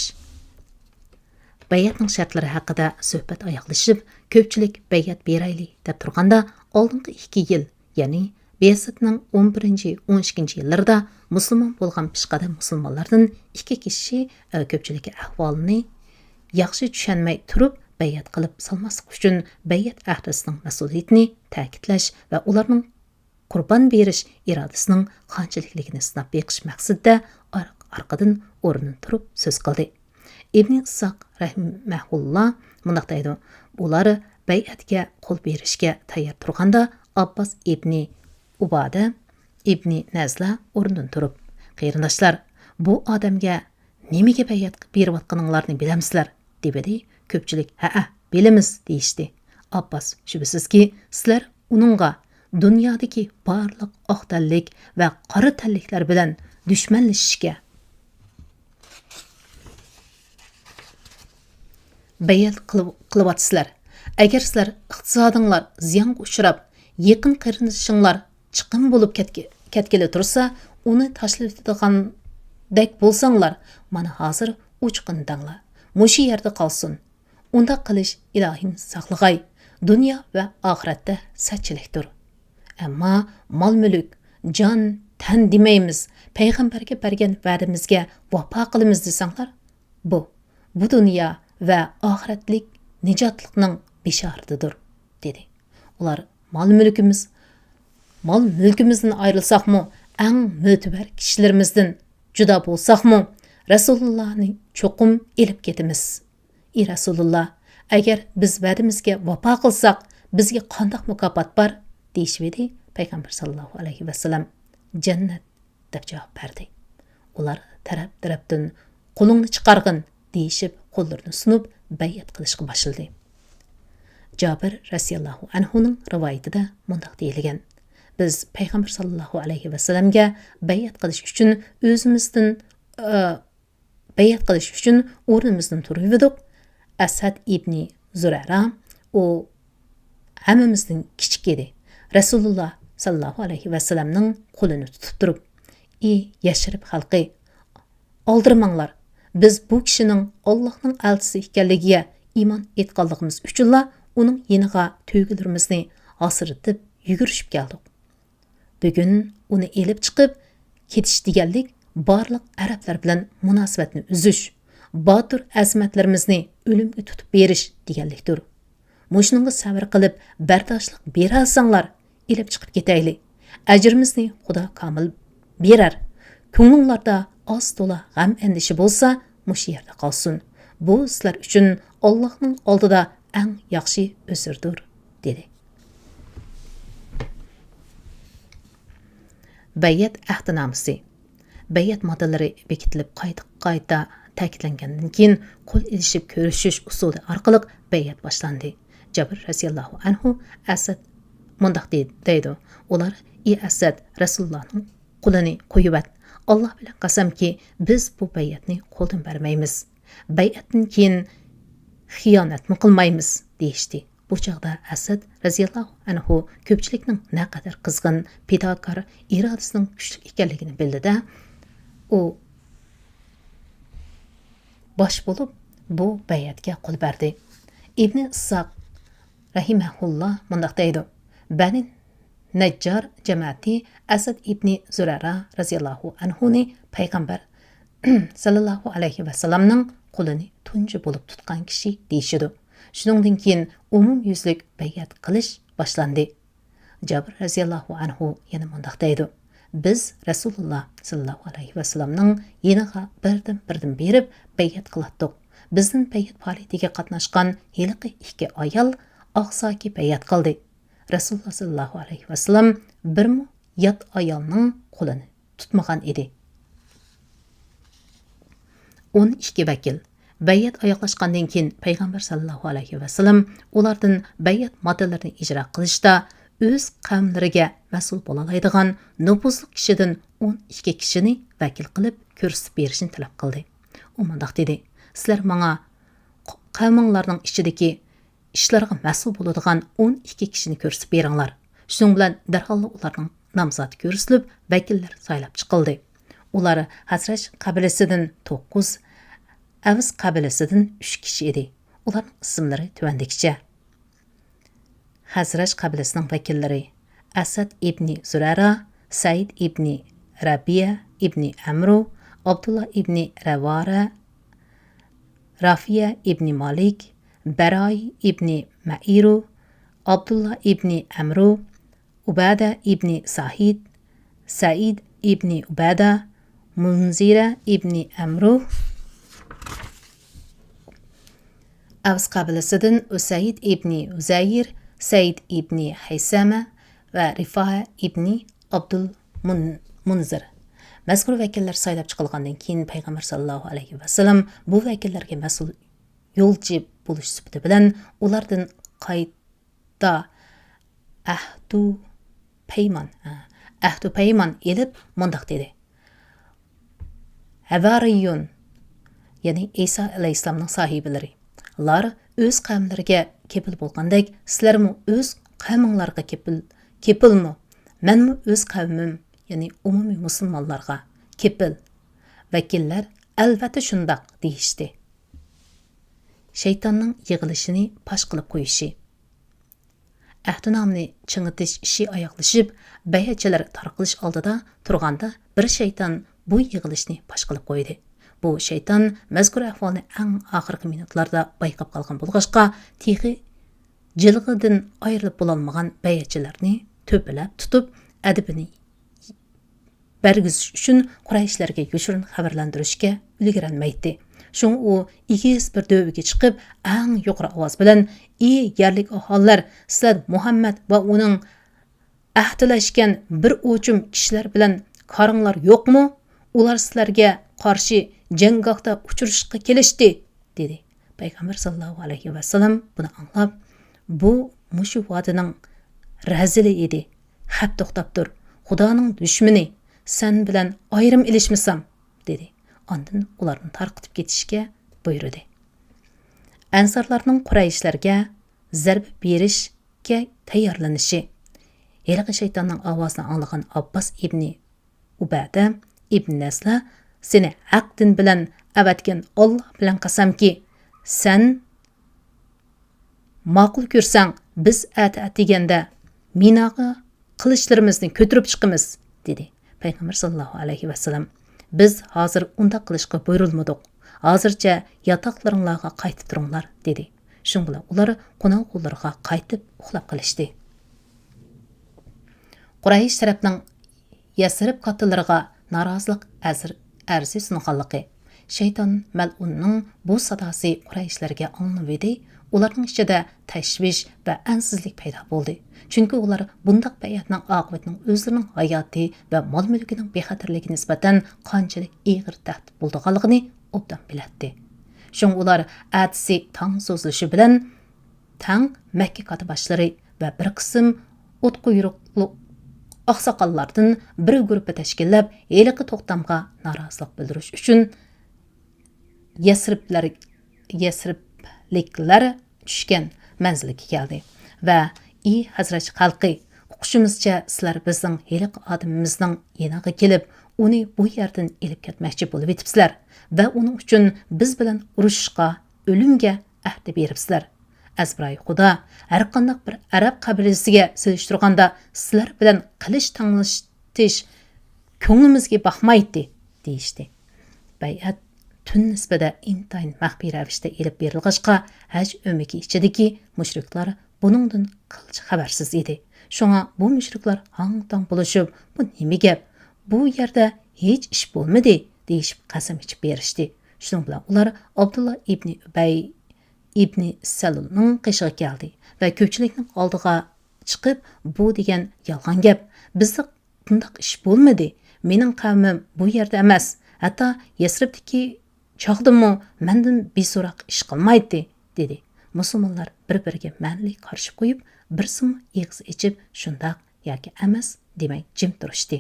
بەيئەتنىڭ شەرتلىرى ھەققىدە سۆھبەت ئاياغلىشىپ، كۆپچىلىك بەيئەت بېرەيلى دەپ تۇرغاندا، ئالدىنقى ئىككى يىل، يەنى بەئەسەتنىڭ ئون بىرىنچى، ئون ئىككىنچى يىللىرىدا مۇسۇلمان بولغان پېشقەدەم مۇسۇلمانلاردىن ئىككى كىشى، ئە، كۆپچىلىككە ئەھۋالنى ياخشى چۈشەنمەي تۇرۇپ، بەيئەت قىلىپ سالماسلىق ئۈچۈن، بەيئەت ئەھدىسىنىڭ مەسئۇلىيىتىنى تەكىتلەش ۋە ئۇلارنىڭ قۇربان بېرىش ئىرادىسىنىڭ قانچىلىكلىكىنى سىناپ بېقىش مەقسىتىدە ئارقا-ئارقىدىن ئورنىدىن تۇرۇپ سۆز قىلدى. ئىبنى ئىسھاق رەھىمەھۇللا مۇنداق دەيدۇ: ئۇلار بەيئەتكە قول بېرىشكە تەييار تۇرغاندا، ئابباس ئىبنى ئۇبادە ئىبنى نەزلە ئورنىدىن تۇرۇپ: قېرىنداشلار، بۇ ئادەمگە نېمىگە بەيئەت بېرىۋاتقىنىڭلارنى بىلەمسىلەر؟ دېۋىدى. كۆپچىلىك ھەئە، بىلىمىز دېيىشتى. ئابباس: شۈبھىسىزكى، سىلەر ئۇنىڭغا دۇنيادىكى بارلىق ئاق تەنلىك ۋە قارا تەنلىكلەر بىلەن دۈشمەنلىشىشكە بەيئەت قىلىۋ-، قىلىۋاتىسىلەر. ئەگەر سىلەر ئىقتىسادىڭلار زىيانغا ئۇچراپ، يېقىن قېرىندىشىڭلار چىقىم بولۇپ كەتكە-، كەتكىلى تۇرسا، ئۇنى تاشلىۋېتىدىغاندەك بولساڭلار، مانا ھازىر ئوچۇقىنى دەڭلار. مۇشۇ يەردە قالسۇن. ئۇنداق قىلىش ئىلاھىم ساقلىغاي، دۇنيا ۋە ئاخىرەتتە سەتچىلىكتۇر. ئەمما مال-مۈلۈك، جان، تەن دېمەيمىز، پەيغەمبەرگە بەرگەن ۋەدىمىزگە ۋاپا قىلىمىز دېسەڭلار، بۇ، بۇ دۇنيا ۋە ئاخىرەتلىك نىجاتلىقنىڭ بېشارىتىدۇر، دېدى. ئۇلار: مال-مۈلكىمىز، مال-مۈلكىمىزدىن ئايرىلساقمۇ، ئەڭ مۆتىبەر كىشىلىرىمىزدىن جۇدا بولساقمۇ، رەسۇلۇللانى چوقۇم ئېلىپ كېتىمىز. ئى رەسۇلۇللا، ئەگەر بىز ۋەدىمىزگە ۋاپا قىلساق، بىزگە قانداق مۇكاپات بار؟ دېيىشىۋىدى. پەيغەمبەر ساللاللاھۇ ئەلەيھى ۋەسەللەم جەننەت دەپ جاۋاب بەردى. ئۇلار تەرەپ-تەرەپتىن قولۇڭنى چىقارغىن دېيىشىپ، قوللىرىنى سۇنۇپ بەيئەت قىلىشقا باشلىدى. جابىر رەزىياللاھۇ ئەنھۇنىڭ رىۋايىتىدە مۇنداق دېيىلگەن: بىز پەيغەمبەر ساللاللاھۇ ئەلەيھى ۋەسەللەمگە بەيئەت قىلىش ئۈچۈن ئۆزىمىزدىن، ئە، بەيئەت قىلىش ئۈچۈن ئورنىمىزدىن تۇرۇۋىدۇق. ئەسەد ئىبنى زۇرەرە، ئۇ ھەممىمىزدىن كىچىك ئىدى. رەسۇلۇللا ساللاللاھۇ ئەلەيھى ۋەسەللەمنىڭ قولىنى تۇتۇپ تۇرۇپ: ئى يەسرىب خەلقى، ئالدىرىماڭلار. بىز بۇ كىشىنىڭ ئاللاھنىڭ ئەلچىسى ئىكەنلىكىگە ئىمان ئېيتقانلىقىمىز ئۈچۈنلا ئۇنىڭ يېنىغا تۆگىلىرىمىزنى ھاسىرىتىپ يۈگۈرۈشۈپ كەلدۇق. بۈگۈن ئۇنى ئېلىپ چىقىپ كېتىش دېگەنلىك، بارلىق ئەرەبلەر بىلەن مۇناسىۋەتنى ئۈزۈش، باتۇر ئەزىمەتلىرىمىزنى ئۆلۈمگە تۇتۇپ بېرىش دېگەنلىكتۇر. مۇشۇنىڭغا سەۋر قىلىپ، بەرداشلىق بېرەلىسەڭلار، ئېلىپ چىقىپ كېتەيلى. ئەجرىمىزنى خۇدا كامىل بېرەر. كۆڭلۈڭلاردا ئاز-تولا غەم-ئەندىشە بولسا، مۇشۇ يەردە قالسۇن. بۇ سىلەر ئۈچۈن ئاللاھنىڭ ئالدىدا ئەڭ ياخشى ئۆزرىدۇر، دېدى. بەيئەت ئەھدىنامىسى. بەيئەت ماددىلىرى بېكىتىلىپ، قايتا-قايتا تەكىتلەنگەندىن كېيىن، قول ئېلىشىپ كۆرۈشۈش ئۇسۇلى ئارقىلىق بەيئەت باشلاندى. جابىر رەزىياللاھۇ ئەنھۇ ئەسەد مۇنداق دېدى، دەيدۇ: ئۇلار: ئى ئەسەد، رەسۇلۇللانىڭ قولىنى قويۇۋەت. ئاللا بىلەن قەسەمكى، بىز بۇ بەيئەتنى قولدىن بەرمەيمىز. بەيئەتتىن كېيىن خىيانەتمۇ قىلمايمىز، دېيىشتى. بۇ چاغدا ئەسەد رەزىياللاھۇ ئەنھۇ كۆپچىلىكنىڭ نەقەدەر قىزغىن، پىداكار ئىرادىسىنىڭ كۈچلۈك ئىكەنلىكىنى بىلدى-دە، ئۇ باش بولۇپ بۇ بەيئەتكە قول بەردى. ئىبنى ئىسھاق رەھىمەھۇللا مۇنداق دەيدۇ: بەنى نەججار جەمەتى ئەسەد ئىبنى زۇرەرە رەزىياللاھۇ ئەنھۇنى پەيغەمبەر سەللەللاھۇ ئەلەيھى ۋەسەللەمنىڭ قولىنى تۇنجى بولۇپ تۇتقان كىشى دېيىشىدۇ. شۇنىڭدىن كېيىن ئومۇميۈزلۈك بەيئەت قىلىش باشلاندى. جابىر رەزىياللاھۇ ئەنھۇ يەنە مۇنداق دەيدۇ: بىز رەسۇلۇللا سەللەللاھۇ ئەلەيھى ۋەسەللەمنىڭ يېنىغا بىردىن-بىردىن بېرىپ بەيئەت قىلاتتۇق. بىزدىن بەيئەت پائالىيىتىگە قاتناشقان ھېلىقى ئىككى ئايال ئاقساكى بەيئەت قىلدى. رەسۇلۇللا سەللەللاھۇ ئەلەيھى ۋەسەللەم بىرمۇ يات ئايالنىڭ قولىنى تۇتمىغان ئىدى. ئون ئىككى ۋەكىل. بەيئەت ئاياغلاشقاندىن كېيىن، پەيغەمبەر سەللەللاھۇ ئەلەيھى ۋەسەللەم ئۇلاردىن بەيئەت ماددىلىرىنى ئىجرا قىلىشتا ئۆز قەۋملىرىگە مەسئۇل بولالايدىغان نوپۇزلۇق كىشىدىن ئون ئىككى كىشىنى ۋەكىل قىلىپ كۆرسىتىپ بېرىشنى تەلەپ قىلدى. ئۇ مۇنداق دېدى: سىلەر ماڭا ق-، قەۋمىڭلارنىڭ ئىچىدىكى ئىشلارغا مەسئۇل بولىدىغان ئون ئىككى كىشىنى كۆرسىتىپ بېرىڭلار. شۇنىڭ بىلەن دەرھاللا ئۇلارنىڭ نامزاتى كۆرسىتىلىپ، ۋەكىللەر سايلاپ چىقىلدى. ئۇلار خەزرەج قەبىلىسىدىن توققۇز، ئەۋس قەبىلىسىدىن ئۈچ كىشى ئىدى. ئۇلارنىڭ ئىسىملىرى تۆۋەندىكىچە: خەزرەج قەبىلىسىنىڭ ۋەكىللىرى ئەسەد ئىبنى زۇرەرە، سەئىد ئىبنى رەبىئە ئىبنى ئەمرۇ، ئابدۇللا ئىبنى رەۋارە، رافىيە ئىبنى مالىك، بەراي ئىبنى مەئىرۇ، ئابدۇللا ئىبنى ئەمرۇ، ئۇبادە ئىبنى ساھىد، سەئىد ئىبنى ئۇبادە، مۇنزىرە ئىبنى ئەمرۇ. ئەۋس قەبىلىسىدىن ئۇسەيد ئىبنى ئۇزەير، سەئىد ئىبنى ھەيسەمە ۋە رىفائە ئىبنى ئابدۇل مۇن-، مۇنزىر. مەزكۇر ۋەكىللەر سايلاپ چىقىلغاندىن كېيىن، پەيغەمبەر ساللاللاھۇ ئەلەيھى ۋەسەللەم بۇ ۋەكىللەرگە مەسئۇل يولچى بولۇش سۈپىتى بىلەن ئۇلاردىن قايتا ئەھدۇ پەيمان، ھە، ئەھدۇ پەيمان ئېلىپ مۇنداق دېدى: ھەۋارىيۇن، يەنى ئەيسا ئەلەيھىسسالامنىڭ ساھىبىلىرى، لار ئۆز قەۋملىرىگە كېپىل بولغاندەك، سىلەرمۇ ئۆز قەۋمىڭلارغا كېپىل، كېپىلمۇ؟ مەنمۇ ئۆز قەۋمىم، يەنى ئومۇمىي مۇسۇلمانلارغا كېپىل. ۋەكىللەر ئەلۋەتتە شۇنداق دېيىشتى. شەيتاننىڭ يىغىلىشىنى پاش قىلىپ قويۇشى. ئەھدىنامىنى چىڭىتىش ئىشى ئاياغلىشىپ، بەيئەتچىلەر تارقىلىش ئالدىدا تۇرغاندا، بىر شەيتان بۇ يىغىلىشنى پاش قىلىپ قويدى. بۇ شەيتان مەزكۇر ئەھۋالنى ئەڭ ئاخىرقى مىنۇتلاردا بايقاپ قالغان بولغاچقا، تېخى جىلغىدىن ئايرىلىپ بولالمىغان بەيئەتچىلەرنى تۆپىلەپ تۇتۇپ، ئەدىپىنى بەرگۈزۈش ئۈچۈن قۇرەيشلەرگە يوشۇرۇن خەۋەرلەندۈرۈشكە ئۈلگۈرەلمەيتتى. شۇڭا ئۇ ئېگىز بىر دۆۋىگە چىقىپ، ئەڭ يۇقىرى ئاۋاز بىلەن: ئى يەرلىك ئاھالىلەر، سىلەر مۇھەممەد ۋە ئۇنىڭ ئەھدىلەشكەن بىر ئوچۇم كىشىلەر بىلەن كارىڭلار يوقمۇ؟ ئۇلار سىلەرگە قارشى جەڭگاھتا ئۇچرىشىشقا كېلىشتى، دېدى. پەيغەمبەر ساللاللاھۇ ئەلەيھى ۋەسەللەم بۇنى ئاڭلاپ، بۇ مۇشۇ ۋادىنىڭ رەزىلى ئىدى. خەپ توختاپ تۇر، خۇدانىڭ دۈشمىنى، سەن بىلەن ئايرىم ئېلىشمىسام، دېدى. ئاندىن ئۇلارنى تارقىتىپ كېتىشكە بۇيرۇدى. ئەنسارلارنىڭ قۇرەيشلەرگە زەربە بېرىشكە تەييارلىنىشى. ھېلىقى شەيتاننىڭ ئاۋازىنى ئاڭلىغان ئابباس ئىبنى ئۇبەدە ئىبن نەسلە، سېنى ھەق دىن بىلەن ئەۋەتكەن ئاللا بىلەن قەسەمكى، سەن ماقۇل كۆرسەڭ، بىز ئەتە ئەتىگەندە مىناغا قىلىچلىرىمىزنى كۆتۈرۈپ چىقىمىز، دېدى. پەيغەمبەر ساللاللاھۇ ئەلەيھى ۋەسەللەم، بىز ھازىر ئۇنداق قىلىشقا بۇيرۇلمىدۇق. ھازىرچە ياتاقلىرىڭلارغا قايتىپ تۇرۇڭلار، دېدى. شۇنىڭ بىلەن ئۇلار قوناق غوللىرىغا قايتىپ ئۇخلاپ قېلىشتى. قۇرەيش تەرەپنىڭ يەسرىب كاتتىلىرىغا نارازىلىق ئەزىر-، ئەرزى سۇنغانلىقى. شەيتان مەلئۇننىڭ بۇ ساداسى قۇرەيشلەرگە ئاڭلىنىۋىدى، ئۇلارنىڭ ئىچىدە تەشۋىش ۋە ئەنسىزلىك پەيدا بولدى. چۈنكى ئۇلار بۇنداق بەيئەتنىڭ ئاقىۋىتىنىڭ ئۆزلىرىنىڭ ھاياتى ۋە مال-مۈلكىنىڭ بىخەتەرلىكىگە نىسبەتەن قانچىلىك ئېغىر تەھدىت بولىدىغانلىقىنى ئوبدان بىلەتتى. شۇڭا ئۇلار ئەتىسى تاڭ سوزۇلۇشى بىلەن تەڭ مەككە كاتتىباشلىرى ۋە بىر قىسىم ئوت قۇيرۇقلۇق ئاقساقاللاردىن بىر گۇرۇپپا تەشكىللەپ، ھېلىقى توختامغا نارازىلىق بىلدۈرۈش ئۈچۈن يەسرىبلەر-، يەسرىبلىكلەر چۈشكەن مەنزىلگە كەلدى ۋە: ئى خەزرەج خەلقى، ئۇقۇشىمىزچە، سىلەر بىزنىڭ ھېلىقى ئادىمىمىزنىڭ يېنىغا كېلىپ، ئۇنى بۇ يەردىن ئېلىپ كەتمەكچى بولۇۋېتىپسىلەر ۋە ئۇنىڭ ئۈچۈن بىز بىلەن ئۇرۇشۇشقا، ئۆلۈمگە ئەھدە بېرىپسىلەر. ئەزبىرايى خۇدا، ھەرقانداق بىر ئەرەب قەبىلىسىگە سېلىشتۇرغاندا سىلەر بىلەن قىلىچ تەڭلىشىش كۆڭلىمىزگە باقمايتتى» دېيىشتى. بەيئەت تۈن نىسبىدە ئىنتايىن مەخپىي رەۋىشتە ئېلىپ بېرىلغاچقا، ھەج ئۆمىكى ئىچىدىكى مۇشرىكلار بۇنىڭدىن قىلچە خەۋەرسىز ئىدى. شۇڭا بۇ مۇشرىكلار ھاڭ-تاڭ بولۇشۇپ، «بۇ نېمە گەپ؟ بۇ يەردە ھېچ ئىش بولمىدى» دېيىشىپ قەسەم ئىچىپ بېرىشتى. شۇنىڭ بىلەن ئۇلار ئابدۇللا ئىبنى ئۈبەي ئىبنى سەلۇلنىڭ قېشىغا كەلدى ۋە كۆپچىلىكنىڭ ئالدىغا چىقىپ، «بۇ دېگەن يالغان گەپ. بىزدە بۇنداق ئىش بولمىدى. مېنىڭ قەۋمىم بۇ يەردە ئەمەس، ھەتتا يەسرىبتىكى چاغدىمۇ مەندىن بىسوراق ئىش قىلمايتتى» دېدى. مۇسۇلمانلار بىر-بىرىگە مەنىلىك قارىشىپ قويۇپ، بىرسىمۇ ئېغىز ئېچىپ شۇنداق ياكى ئەمەس دېمەي جىم تۇرۇشتى.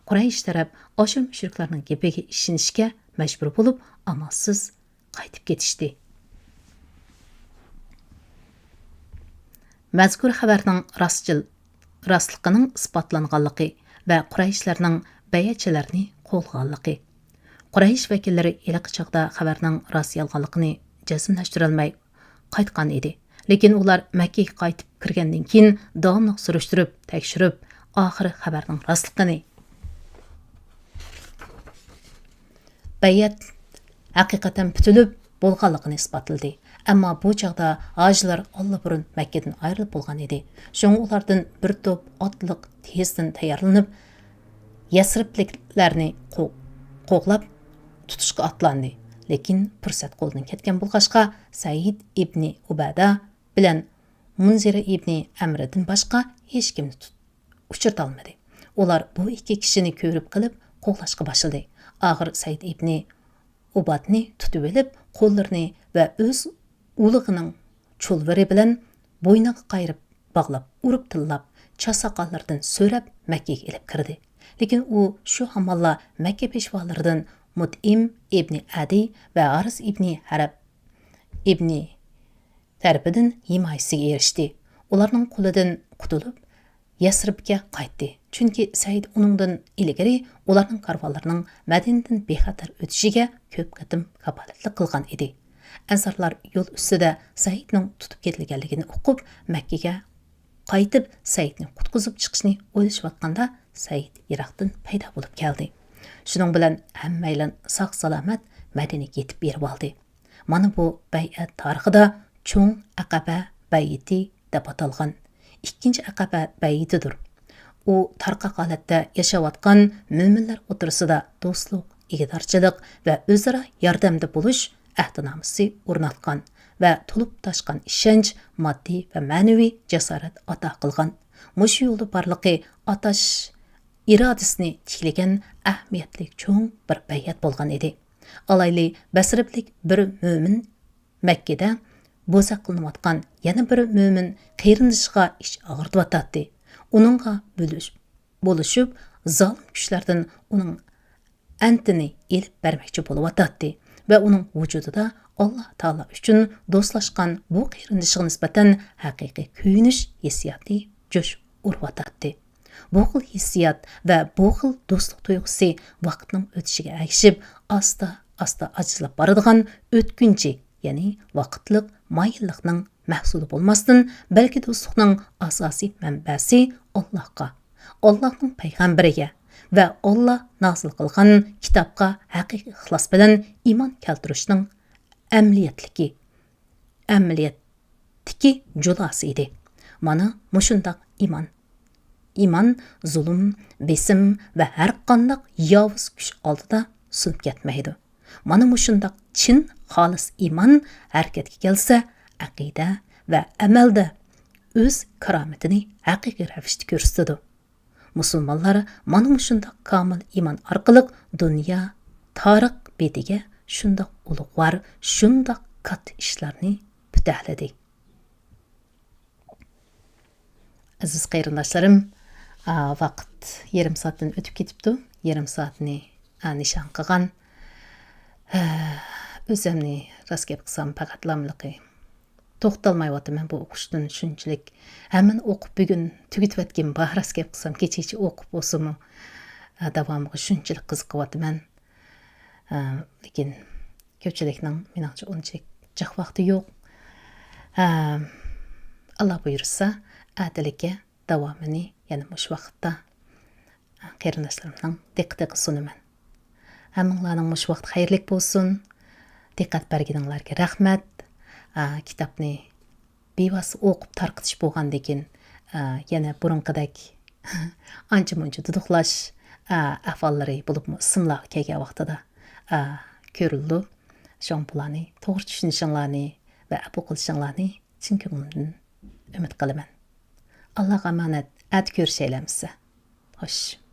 قۇرەيش تەرەپ ئاشۇ مۇشرىكلارنىڭ گېپىگە ئىشىنىشكە مەجبۇر بولۇپ، ئامالسىز قايتىپ كېتىشتى. مەزكۇر خەۋەرنىڭ راستچىل-، راستلىقىنىڭ ئىسپاتلانغانلىقى ۋە قۇرەيشلەرنىڭ بەيئەتچىلەرنى قوغلىغانلىقى. قۇرەيش ۋەكىللىرى ھېلىقى چاغدا خەۋەرنىڭ راست-يالغانلىقىنى جەزملەشتۈرەلمەي قايتقان ئىدى. لېكىن ئۇلار مەككىگە قايتىپ كىرگەندىن كېيىن داۋاملىق سۈرۈشتۈرۈپ، تەكشۈرۈپ، ئاخىرى خەۋەرنىڭ راستلىقىنى، بەيئەت ھەقىقەتەن پۈتۈلۈپ بولغانلىقىنى ئىسپاتلىدى. ئەمما بۇ چاغدا ھاجىلار ئاللىبۇرۇن مەككىدىن ئايرىلىپ بولغان ئىدى. شۇڭا ئۇلاردىن بىر توپ ئاتلىق تېزدىن تەييارلىنىپ، يەسرىبلىكلەرنى قو-، قوغلاپ تۇتۇشقا ئاتلاندى. لېكىن پۇرسەت قولدىن كەتكەن بولغاچقا، سەئىد ئىبنى ئۇبەدە بىلەن مۇنزىرە ئىبنى ئەمرىدىن باشقا ھېچكىمنى تۇت-، ئۇچرىتالمىدى. ئۇلار بۇ ئىككى كىشىنى كۆرۈپ قېلىپ قوغلاشقا باشلىدى. ئاخىر سەئىد ئىبنى ئۇبادنى تۇتۇۋېلىپ، قوللىرىنى ۋە ئۆز ئۇلىغىنىڭ چۇلۋىرى بىلەن بوينىغا قايرىپ باغلاپ، ئۇرۇپ تىللاپ، چاچ ساقاللىرىدىن سۆرەپ مەككىگە ئېلىپ كىردى. لېكىن ئۇ شۇ ھامانلا مەككە پېشۋالىرىدىن مۇتئىم ئىبنى ئەدى ۋە ھارىس ئىبنى ھەرەب ئىبنى تەرىپىدىن ھىمايىسىگە ئېرىشتى. ئۇلارنىڭ قولىدىن قۇتۇلۇپ، يەسرىبكە قايتتى. چۈنكى سەئىد ئۇنىڭدىن ئىلگىرى ئۇلارنىڭ كارۋانلىرىنىڭ مەدىنىدىن بىخەتەر ئۆتۈشىگە كۆپ قېتىم كاپالەتلىك قىلغان ئىدى. ئەنسارلار يول ئۈستىدە سەئىدنىڭ تۇتۇپ كېتىلگەنلىكىنى ئۇقۇپ، مەككىگە قايتىپ، سەئىدنى قۇتقۇزۇپ چىقىشنى ئويلىشىۋاتقاندا، سەئىد يىراقتىن پەيدا بولۇپ كەلدى. شۇنىڭ بىلەن ھەممەيلەن ساق-سالامەت مەدىنىگە يېتىپ بېرىۋالدى. مانا بۇ بەيئەت تارىخىدا چوڭ ئەقەبە بەيئىتى دەپ ئاتالغان ئىككىنچى ئەقەبە بەيئىتىدۇر. ئۇ تارقاق ھالەتتە ياشاۋاتقان مۆمىنلەر ئوتتۇرىسىدا دوستلۇق، ئىگىدارچىلىق ۋە ئۆزئارا ياردەمدە بولۇش ئەھدىنامىسى ئورناتقان ۋە تولۇپ تاشقان ئىشەنچ، ماددىي ۋە مەنىۋى جاسارەت ئاتا قىلغان. مۇشۇ يولدا بارلىقى ئاتاش ئىرادىسىنى تىكلىگەن ئەھمىيەتلىك چوڭ بىر بەيئەت بولغان ئىدى. ئالايلى، بەسرىبلىك بىر مۆمىن مەككىدە بوزەك قىلىنىۋاتقان يەنە بىر مۆمىن قېرىندىشىغا ئىچ ئاغرىتىۋاتاتتى. ئۇنىڭغا بۆلۈش-، بولۇشۇپ، زالىم كۈچلەردىن ئۇنىڭ ئەنتىنى ئېلىپ بەرمەكچى بولۇۋاتاتتى ۋە ئۇنىڭ ۋۇجۇدىدا ئاللا تائالا ئۈچۈن دوستلاشقان بۇ قېرىندىشىغا نىسبەتەن ھەقىقىي كۆيۈنۈش ھېسسىياتى جۇش ئۇرۇۋاتاتتى. بۇ خىل ھېسسىيات ۋە بۇ خىل دوستلۇق تۇيغۇسى ۋاقىتنىڭ ئۆتۈشىگە ئەگىشىپ، ئاستا-ئاستا ئاجىزلاپ بارىدىغان ئۆتكۈنچى، يەنى ۋاقىتلىق مايىللىقنىڭ مەھسۇلى بولماستىن، بەلكى دوستلۇقنىڭ ئاساسىي مەنبەسى ئاللاھقا، ئاللاھنىڭ پەيغەمبىرىگە ۋە ئاللا نازىل قىلغان كىتابقا ھەقىقىي ئىخلاس بىلەن ئىمان كەلتۈرۈشنىڭ ئەمەلىيەتلىكى، ئەمەلىيەتتىكى جۇلاسى ئىدى. مانا مۇشۇنداق ئىمان. ئىمان زۇلۇم، بېسىم ۋە ھەرقانداق ياۋۇز كۈچ ئالدىدا سۇنۇپ كەتمەيدۇ. مانا مۇشۇنداق چىن، خالىس ئىمان ھەرىكەتكە كەلسە، ئەقىدە ۋە ئەمەلدە ئۆز كارامىتىنى ھەقىقىي رەۋىشتە كۆرسىتىدۇ. مۇسۇلمانلار مانا مۇشۇنداق كامىل ئىمان ئارقىلىق دۇنيا تارىخ بېتىگە شۇنداق ئۇلۇغۋار، شۇنداق كاتتا ئىشلارنى پۈتەلىدى. ئەزىز قېرىنداشلىرىم، ئا، ۋاقىت يېرىم سائەتتىن ئۆتۈپ كېتىپتۇ. يېرىم سائەتنى، ئا، نىشان قىلغان. ھە، ئۆزۈمنى راست گەپ قىلسام، پەقەتلاملىقى توختالمايۋاتىمەن بۇ ئوقۇشتىن شۇنچىلىك. ھەممىنى ئوقۇپ بۈگۈن تۈگىتىۋەتكىنىم بار، راست گەپ قىلسام، كېچىچە ئوقۇپ بولسىمۇ، ئا، داۋامىغا شۇنچىلىك قىزىقىۋاتىمەن. ئە، لېكىن كۆپچىلىكنىڭ، مېنىڭچە، ئۇنچىلىك جىق ۋاقتى يوق. ئاللا بۇيرۇسا، ئەتىلىككە داۋامىنى يەنە مۇشۇ ۋاقىتتا قېرىنداشلىرىمنىڭ دىققىتىگە سۇنىمەن. ھەممىڭلارنىڭ مۇشۇ ۋاقتى خەيرلىك بولسۇن. دىققەت بەرگىنىڭلارغا رەھمەت. ئا، كىتابنى بىۋاسىتە ئوقۇپ تارقىتىش بولغاندىكىن، ئا، يەنە بۇرۇنقىدەك ئانچە-مۇنچە دۇدۇقلاش، ئا، ئەھۋاللىرى، بولۇپمۇ ئىسىملارغا كەلگەن ۋاقتىدا، ئا، كۆرۈلىدۇ. شۇڭا بۇلارنى توغرا چۈشىنىشىڭلارنى ۋە ئەپۇ قىلىشىڭلارنى چىن كۆڭلۈمدىن ئۈمىد قىلىمەن. ئاللاغا ئامانەت، ئەتە كۆرۈشەيلى ئەمىسە. خوش.